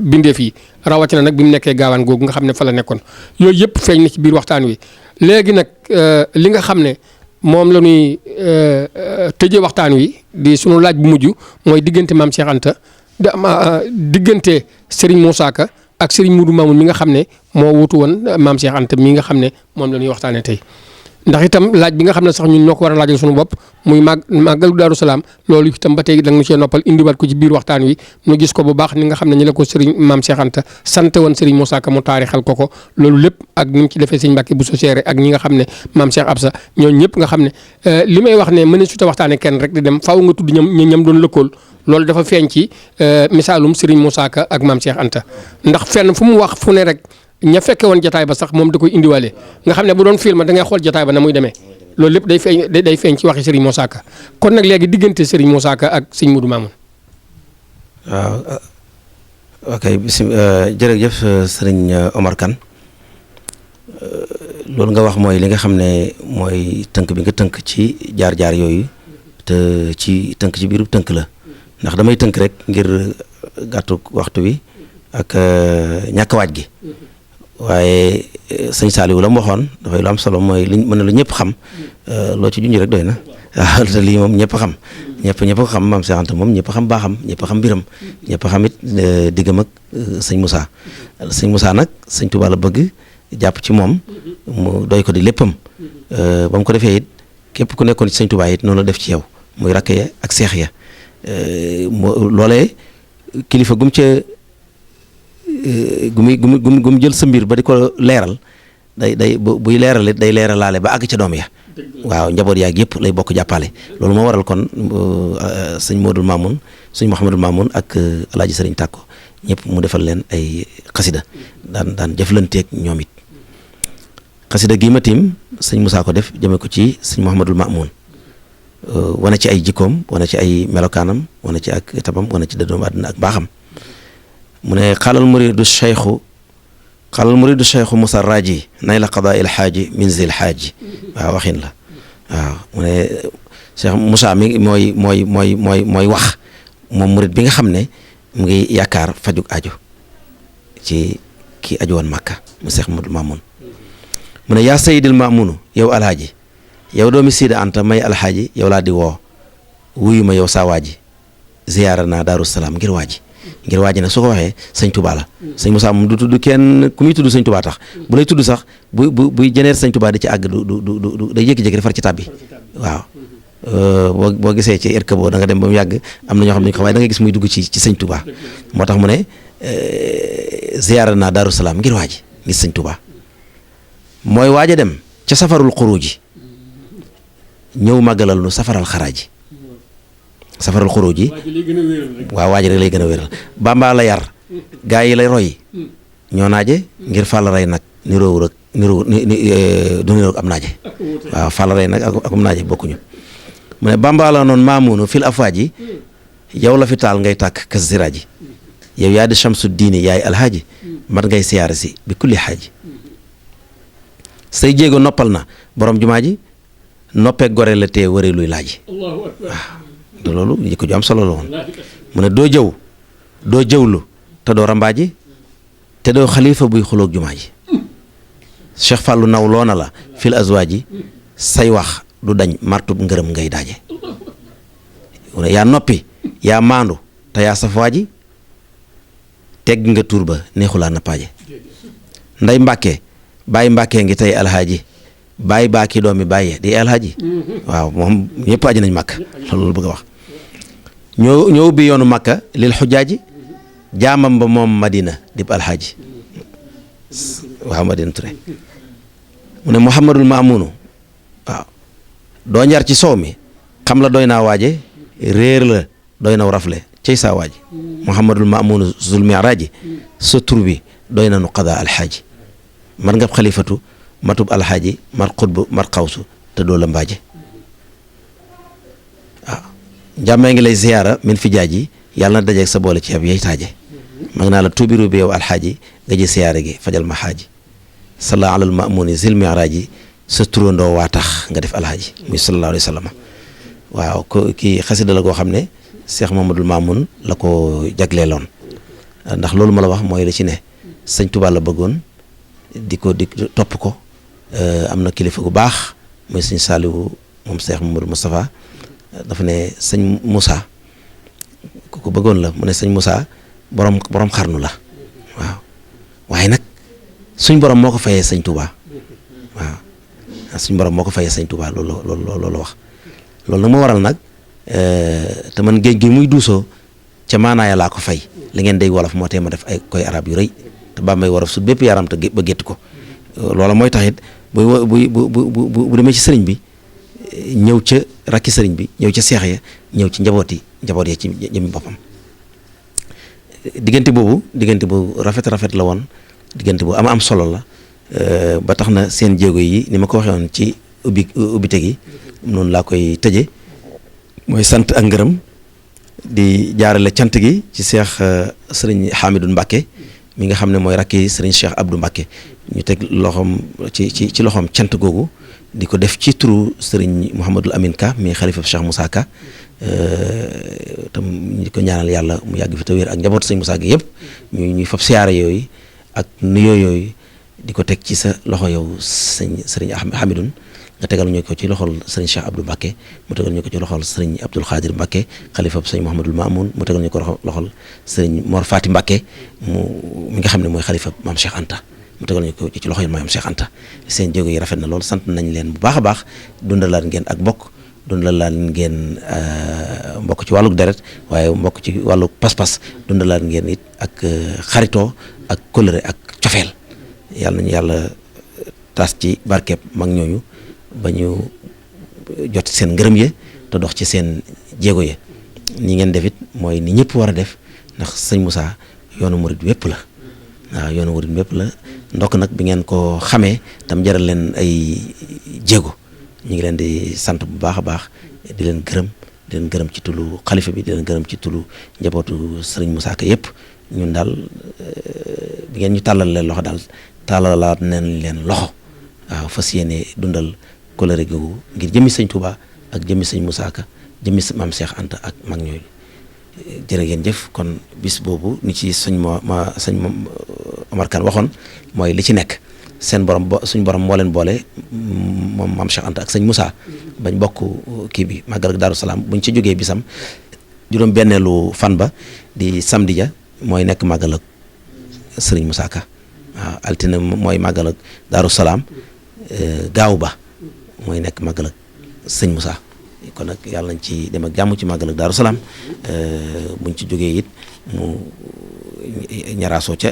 bindeef yi rawatina nag bi mu nekkee gaawaan googu nga xam ne fa la nekkoon yooyu yëpp feeñ na ci biir waxtaan wi. léegi nag li nga xam ne moom la ñuy tëjee waxtaan wi di sunu laaj bu mujj mooy diggante maam Cheikh Anta diggante Serigne Moussa Ka ak Serigne Modou Mamoun mi nga xam ne moo wutu woon maam Cheikh Anta mi nga xam ne moom la ñuy waxtaanee tey. ndax itam laaj bi nga xam ne sax ñun ñoo ko war a laajal suñu bopp muy màggalu Daaru Salaam loolu itam ba tey da nga ñu cee noppal indiwaat ko ci biir waxtaan wi ñu gis ko bu baax ni nga xam ne ñi la ko Serigne maam Cheikh Anta sant woon Serigne Moussa Ka mu taarixal ko loolu lépp ak ni mu ci defee Serigne Mbacke bu sociéré ak ñi nga xam ne maam Cheikh Absa ñooñu ñëpp nga xam ne li may wax ne mën na su ta waxtaanee kenn rek di dem faaw nga tudd ñam doon lëkkool loolu dafa feeñ ci misaalum Serigne Moussa Ka ak maam Cheikh Anta ndax fenn fu mu wax fu ne rek ña fekke woon jotaay ba sax moom da koy indiwaale nga xam ne bu doon film da ngay xool jotaay ba na muy demee loolu lépp day feeñ ci waxi Serigne Moussa Ka kon nag léegi diggante Serigne Moussa Ka ak Serigne Modou Mamoun. waaw ok jërëjëf Serigne Omar Kane loolu nga wax mooy li nga xam ne mooy tënk bi nga tënk ci jaar-jaar yooyu te ci tënk ci biiru tënk la ndax damay tënk rek ngir gàttu waxtu wi ak ñàkk waaj gi. waaye sëñ Saliou la mu waxoon dafay lu am solo mooy liñ mën na lu ñëpp xam loo ci junj rek doy na waaw te lii moom ñëpp a xam ñëpp ko xam maam Cheikh Anta moom ñëpp a xam baaxam ñëpp a xam mbiram ñëpp a xam it diggam ak sëñ Moussa nag sëñ Touba la bëgg jàpp ci moom mu doy ko di léppam ba mu ko defee it képp ku nekkoon ci sëñ Touba it noonu la def ci yow muy rakk ya ak seex ya loolee kilifa gum ca gum jël sa mbir ba di ko leeral buy leeral it day leeralaale ba àgg ca doom ya waaw njaboot yaag yëpp lay bokk jàppale loolu moo waral kon sëñ Modou Mamoun sëñ Mouhamadou Mamoun ak alaaji Sëriñ Tàkko ñëpp mu defal leen ay xasida daan jëflanteeg ñoom it xasida gii ma tiim sëñ Moussa ko def jëme ko ci sëñ Mouhamadou Mamoun wane ci ay jikkoom wane ci ay melokaanam wane ci ak tabam wane ci dëddoom àdduna ak baaxam mu ne xaalal muridu cheikhu Moussa Raji nay la qadaa il xaaji min zil xaaji waaw waxin la waaw mu ne Cheikh Moussa mi mooy wax moom murid bi nga xam ne mu ngi yaakaar fajug aju ci kii aju woon Makka mu Cheikh Modou Mamoun mu ne yaa sayidil Mamunu yow alhaaji yow doomi Sida Anta may alhaaji yow laa di woo wuyu ma yow saa waaji ziyaara naa Daaru Salaam ngir waaji nag su ko waxee sëñ Touba la sëñ Moussa moom du tudd kenn ku muy tudd sëñ Touba tax bu lay tudd sax buy jeneer sëñ Touba di ci àgg du day jékki-jékki far ci tàbbi waaw boo gisee ci Irkabo da nga dem ba mu yàgg am na ñoo xam ne ñu xam waaye da nga gis muy dugg ci sëñ Touba moo tax mu ne ziyaara naa Daaru Salaam ngir waaji ngir sëñ Touba mooy waaj a dem ca safarul xuruuji ñëw màggalal nu safaral xaraaji safaral xuruuji waaw waaji rek lay gën a wéral Bàmba la yar gaa yi lay roy ñoo naaje ngir fàll rey nag niroowul ak du niroog am naaje waaw fàll rey nag akum naaje bokkuñu mu ne Bàmba la noonu maamunu fil afwaaji yow la fi taal ngay tàkk kas siraaji yow yaa di chamsu diini yaay alhaaji mat ngay siyaare si bi kulli xaaji say jéego noppal na borom jumaa ji noppee gore la tee wëree luy laaji waaw te loolu jikko ju am solo la woon mu ne doo jëw doo jëwlu te doo rambaaji te doo xalifa buy xuloog jumaa ji Cheikh Fallou naw loona la fil azwaaji say wax du dañ martub ngërëm ngay daaje mu ne yaa noppi yaa maandu te yaa safwaaji tegg nga tuur ba neexulaa nappaaje nday mbàkke bàyyi mbàkkee ngi tey alhaaji bàyyi baaki doomi bàyyee di alhaaji waaw moom ñëpp aji nañ màkk loolu bëgg a wax ñoo ubbi yoonu màkka lil xujaaji jaamam ba moom madina dib alhaaji waaw madina Touré mu ne Mouhamadul Maamunu waaw doo njar ci soow mi xam la doy naa waaje réer la doy na rafle cey saa waaji Mouhamadul Maamunu zul miraaji sa tur bi doy na nu qadaa alxaaji man nga xalifatu matub alxaaji mar xutbu mar xawsu te doo la mbaaje waaw njàmmee ngi lay ziyaara min fi jaaji yàlla na dajeeg sa boole ci ab yey taaje mag naa la tuubiru bi yow alxaaji nga ji siyaare gi fajal ma xaaji salla alal maamuni zil miraaji sa turandoo waa tax nga def alxaaji muy sallallahu alayhi wa sallam waaw ko kii xasida la goo xam ne Cheikh Mamadul Mamoun la ko jagleeloon ndax loolu ma la wax mooy la ci ne sëñ Tuubaa la bëggoon di topp ko am na kilifa gu baax mooy sëñ Saaliwu moom Cheikh Mamadou Moustapha dafa ne sëñ Moussa ku ko bëggoon la mu ne sëñ Moussa borom xarnu la waaw waaye nag suñ borom moo ko fayee sëñ Tuubaa waaw suñ borom moo ko fayee sëñ Tuubaa loolu wax loolu nag moo waral nag te man géej gi muy duusoo ca maanaaya laa ko fay li ngeen dégg wolof moo tee ma def ay koy arab yu rëy te Bàmbay wolof su bépp yaram te ba gétt ko loola mooy taxit bu demee ci sëriñ bi ñëw ca rakki sëriñ bi ñëw ca seex ya ñëw ci njaboot ya ci jëmmi boppam diggante bu rafet la woon diggante bu am solo la ba tax na seen jéego yi ni ma ko waxee woon ci ubbite gi noonu laa koy tëje mooy sant ak ngërëm di jaarale cant gi ci seex sëriñ Hamidou Mbacke mi nga xam ne mooy rakki sëriñ Cheikh Abdou Mbacke ñu teg loxoom ci loxoom cant googu di ko def ci turu sëriñ Mouhamadul Amin Ka mi xalifa Cheikh Moussa Ka tam ñu ko ñaanal yàlla mu yàgg fi te wér ak njaboot sëñ Moussa gi yëpp ñuy fab siyaare yooyu ak nuyoo yooyu di ko teg ci sa loxo yow sëriñ Hamidou nga tegal ñu ko ci loxol sëriñ Cheikh Abdou Mbacke mu tegal ñu ko ci loxol sëriñ Abdoul Khadir Mbacke xalifa sëriñ Mouhamadul Mamoun mu tegal ñu ko loxol sëriñ Mor Fati Mbacke mi nga xam ne mooy xalifa maam Cheikh Anta mu tegal ñu ko ci loxo yi maam Cheikh Anta seen jéego yi rafet na lool sant nañ leen bu baax a baax dundalaat ngeen ak bokk dundalaat ngeen mbokk ci wàlluk deret waaye mbokk ci wàllu pas-pas dundalaat ngeen it ak xaritoo ak kóllëre ak cofeel yàlla nañu yàlla tas ci barkeeb mag ñooñu ba ñu jot seen ngërëm ye te dox ci seen jéego ye ni ngeen def it mooy ni ñëpp war a def ndax sëñ Moussa yoonu murid wépp la waaw yoonu murid wépp la ndokk nag bi ngeen ko xamee tam jaral leen ay jéego ñu ngi leen di sant bu baax a baax di leen gërëm ci tulu xalifa bi di leen gërëm ci tulu njabootu sëriñ Moussa Ka yëpp ñun daal bi ngeen ñu tàllal leen loxo daal tàllalaat nañ leen loxo waaw fas yéene dundal kóllëre googu ngir jëmmi sëñ Touba ak jëmmi sëñ Moussa Ka jëmmi maam Cheikh Anta ak mag ñooyu jërë ngeen jëf kon bis boobu ni ci sëñ Omar Kane waxoon mooy li ci nekk seen borom suñ borom moo leen boole moom maam Cheikh Anta ak sëñ Moussa bañ bokk kii bi màggal ak Daaru Salaam buñ ci jógee bisam juróom benneelu fan ba di samedi ja mooy nekk màggal ak sëriñ Moussa Ka waaw altine mooy màggal ak Daaru Salaam gaaw ba mooy nekk màggal ak sëñ Moussa kon nag yàlla nañ ci dem ak jàmm ci màggal ak Daaru Salaam buñ ci jógee it mu ñaraasoo ca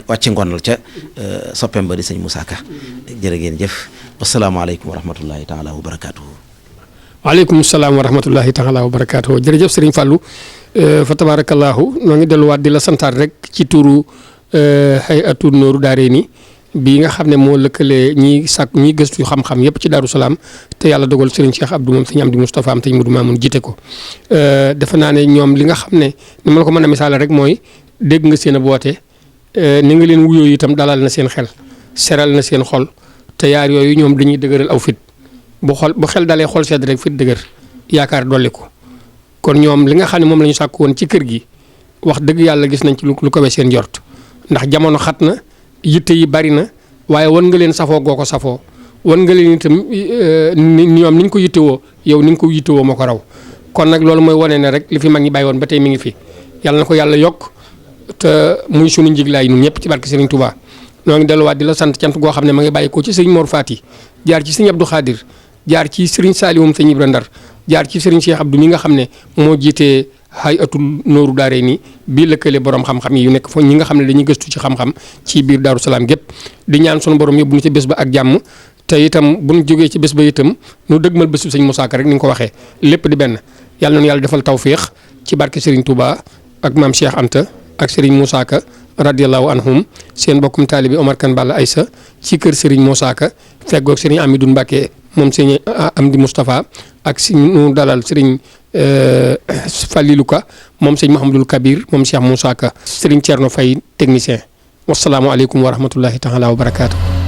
wàcce ngonal ca soppeem ba di sëñ Moussa Ka jërë ngeen jëf wasalaamaaleykum wa rahmatullahi taala wa barakaatuhu. waaleykum salaam wa rahmatullahi taala wa barakaatuhu jërëjëf Serigne Fallou fa tabarakallahu noo ngi delluwaat di la santaat rek ci turu Hay'atu Nourou Darayni bii nga xam ne moo lëkkale ñi gëstu xam-xam yépp ci Daaru Salaam te yàlla dogal Serigne Cheikh Abdou moom sëñ Amdi Moustapha am sëñ Mudu Maamun jiite ko defe naa ne ñoom li nga xam ne ni ma la ko mën a misaale rek mooy dégg nga seen a boote ni nga leen wuyoo itam dalal na seen xel seral na seen xol te yaar yooyu ñoom dañuy dëgëral aw fit bu xel dalee xol sedd rek fit dëgër yaakaar dolli ko kon ñoom li nga xam ne moom la ñu sàkk woon ci kër gi wax dëgg yàlla gis nañ ci lu ko we seen njort ndax jamono xat na yitte yi bari na waaye wan nga leen safoo goo ko safoo wan nga leen itam ñoom ni ñu ko yittewoo yow ni nga ko yittewoo moo ko raw kon nag loolu mooy wane ne rek li fi mag ñi bàyyi woon ba tey mi ngi fi yàlla na ko yàlla yokk te muy sunu njiglaay ñun ñëpp ci barke Serigne Touba ñoo ngi delluwaat di la sant cant goo xam ne ma ngi bàyyi ko ci sëñ Mor Fati jaar ci sëñ Abdou Khadir jaar ci Serigne Saliou sëñ Ibra Ndar jaar ci Serigne Cheikh Abdou mi nga xam ne moo jiitee Hay'atu Nourou Darayni bii lëkkale borom xam-xam yi yu nekk foofu ñi nga xam ne dañuy gëstu ci xam-xam ci biir Daaru Salaam gépp di ñaan sunu borom yóbbu ñu ci bés ba ak jàmm te itam bu ñu jógee ci bés ba itam nu dëgmal bésu sëñ Moussa Ka rek ni nga ko waxee lépp di benn yàlla noonu yàlla defal tawféex ci barke Serigne Touba ak maam Cheikh Anta ak Serigne Moussa Ka radiyallahu anhum seen bokkum taalibi Omar Kane Balla Aïssa ci kër Serigne Moussa Ka feggoog Serigne Amidou Mbacké moom sëñ Amdi Moustapha ak si ñu dalal Serigne Falilou Ka moom sëñ Mahamadul Kabir moom Cheikh Moussa Ka Serigne Thierno Faye technicien wasalaamualeykum wa rahmatullahi taala wa barakaatu.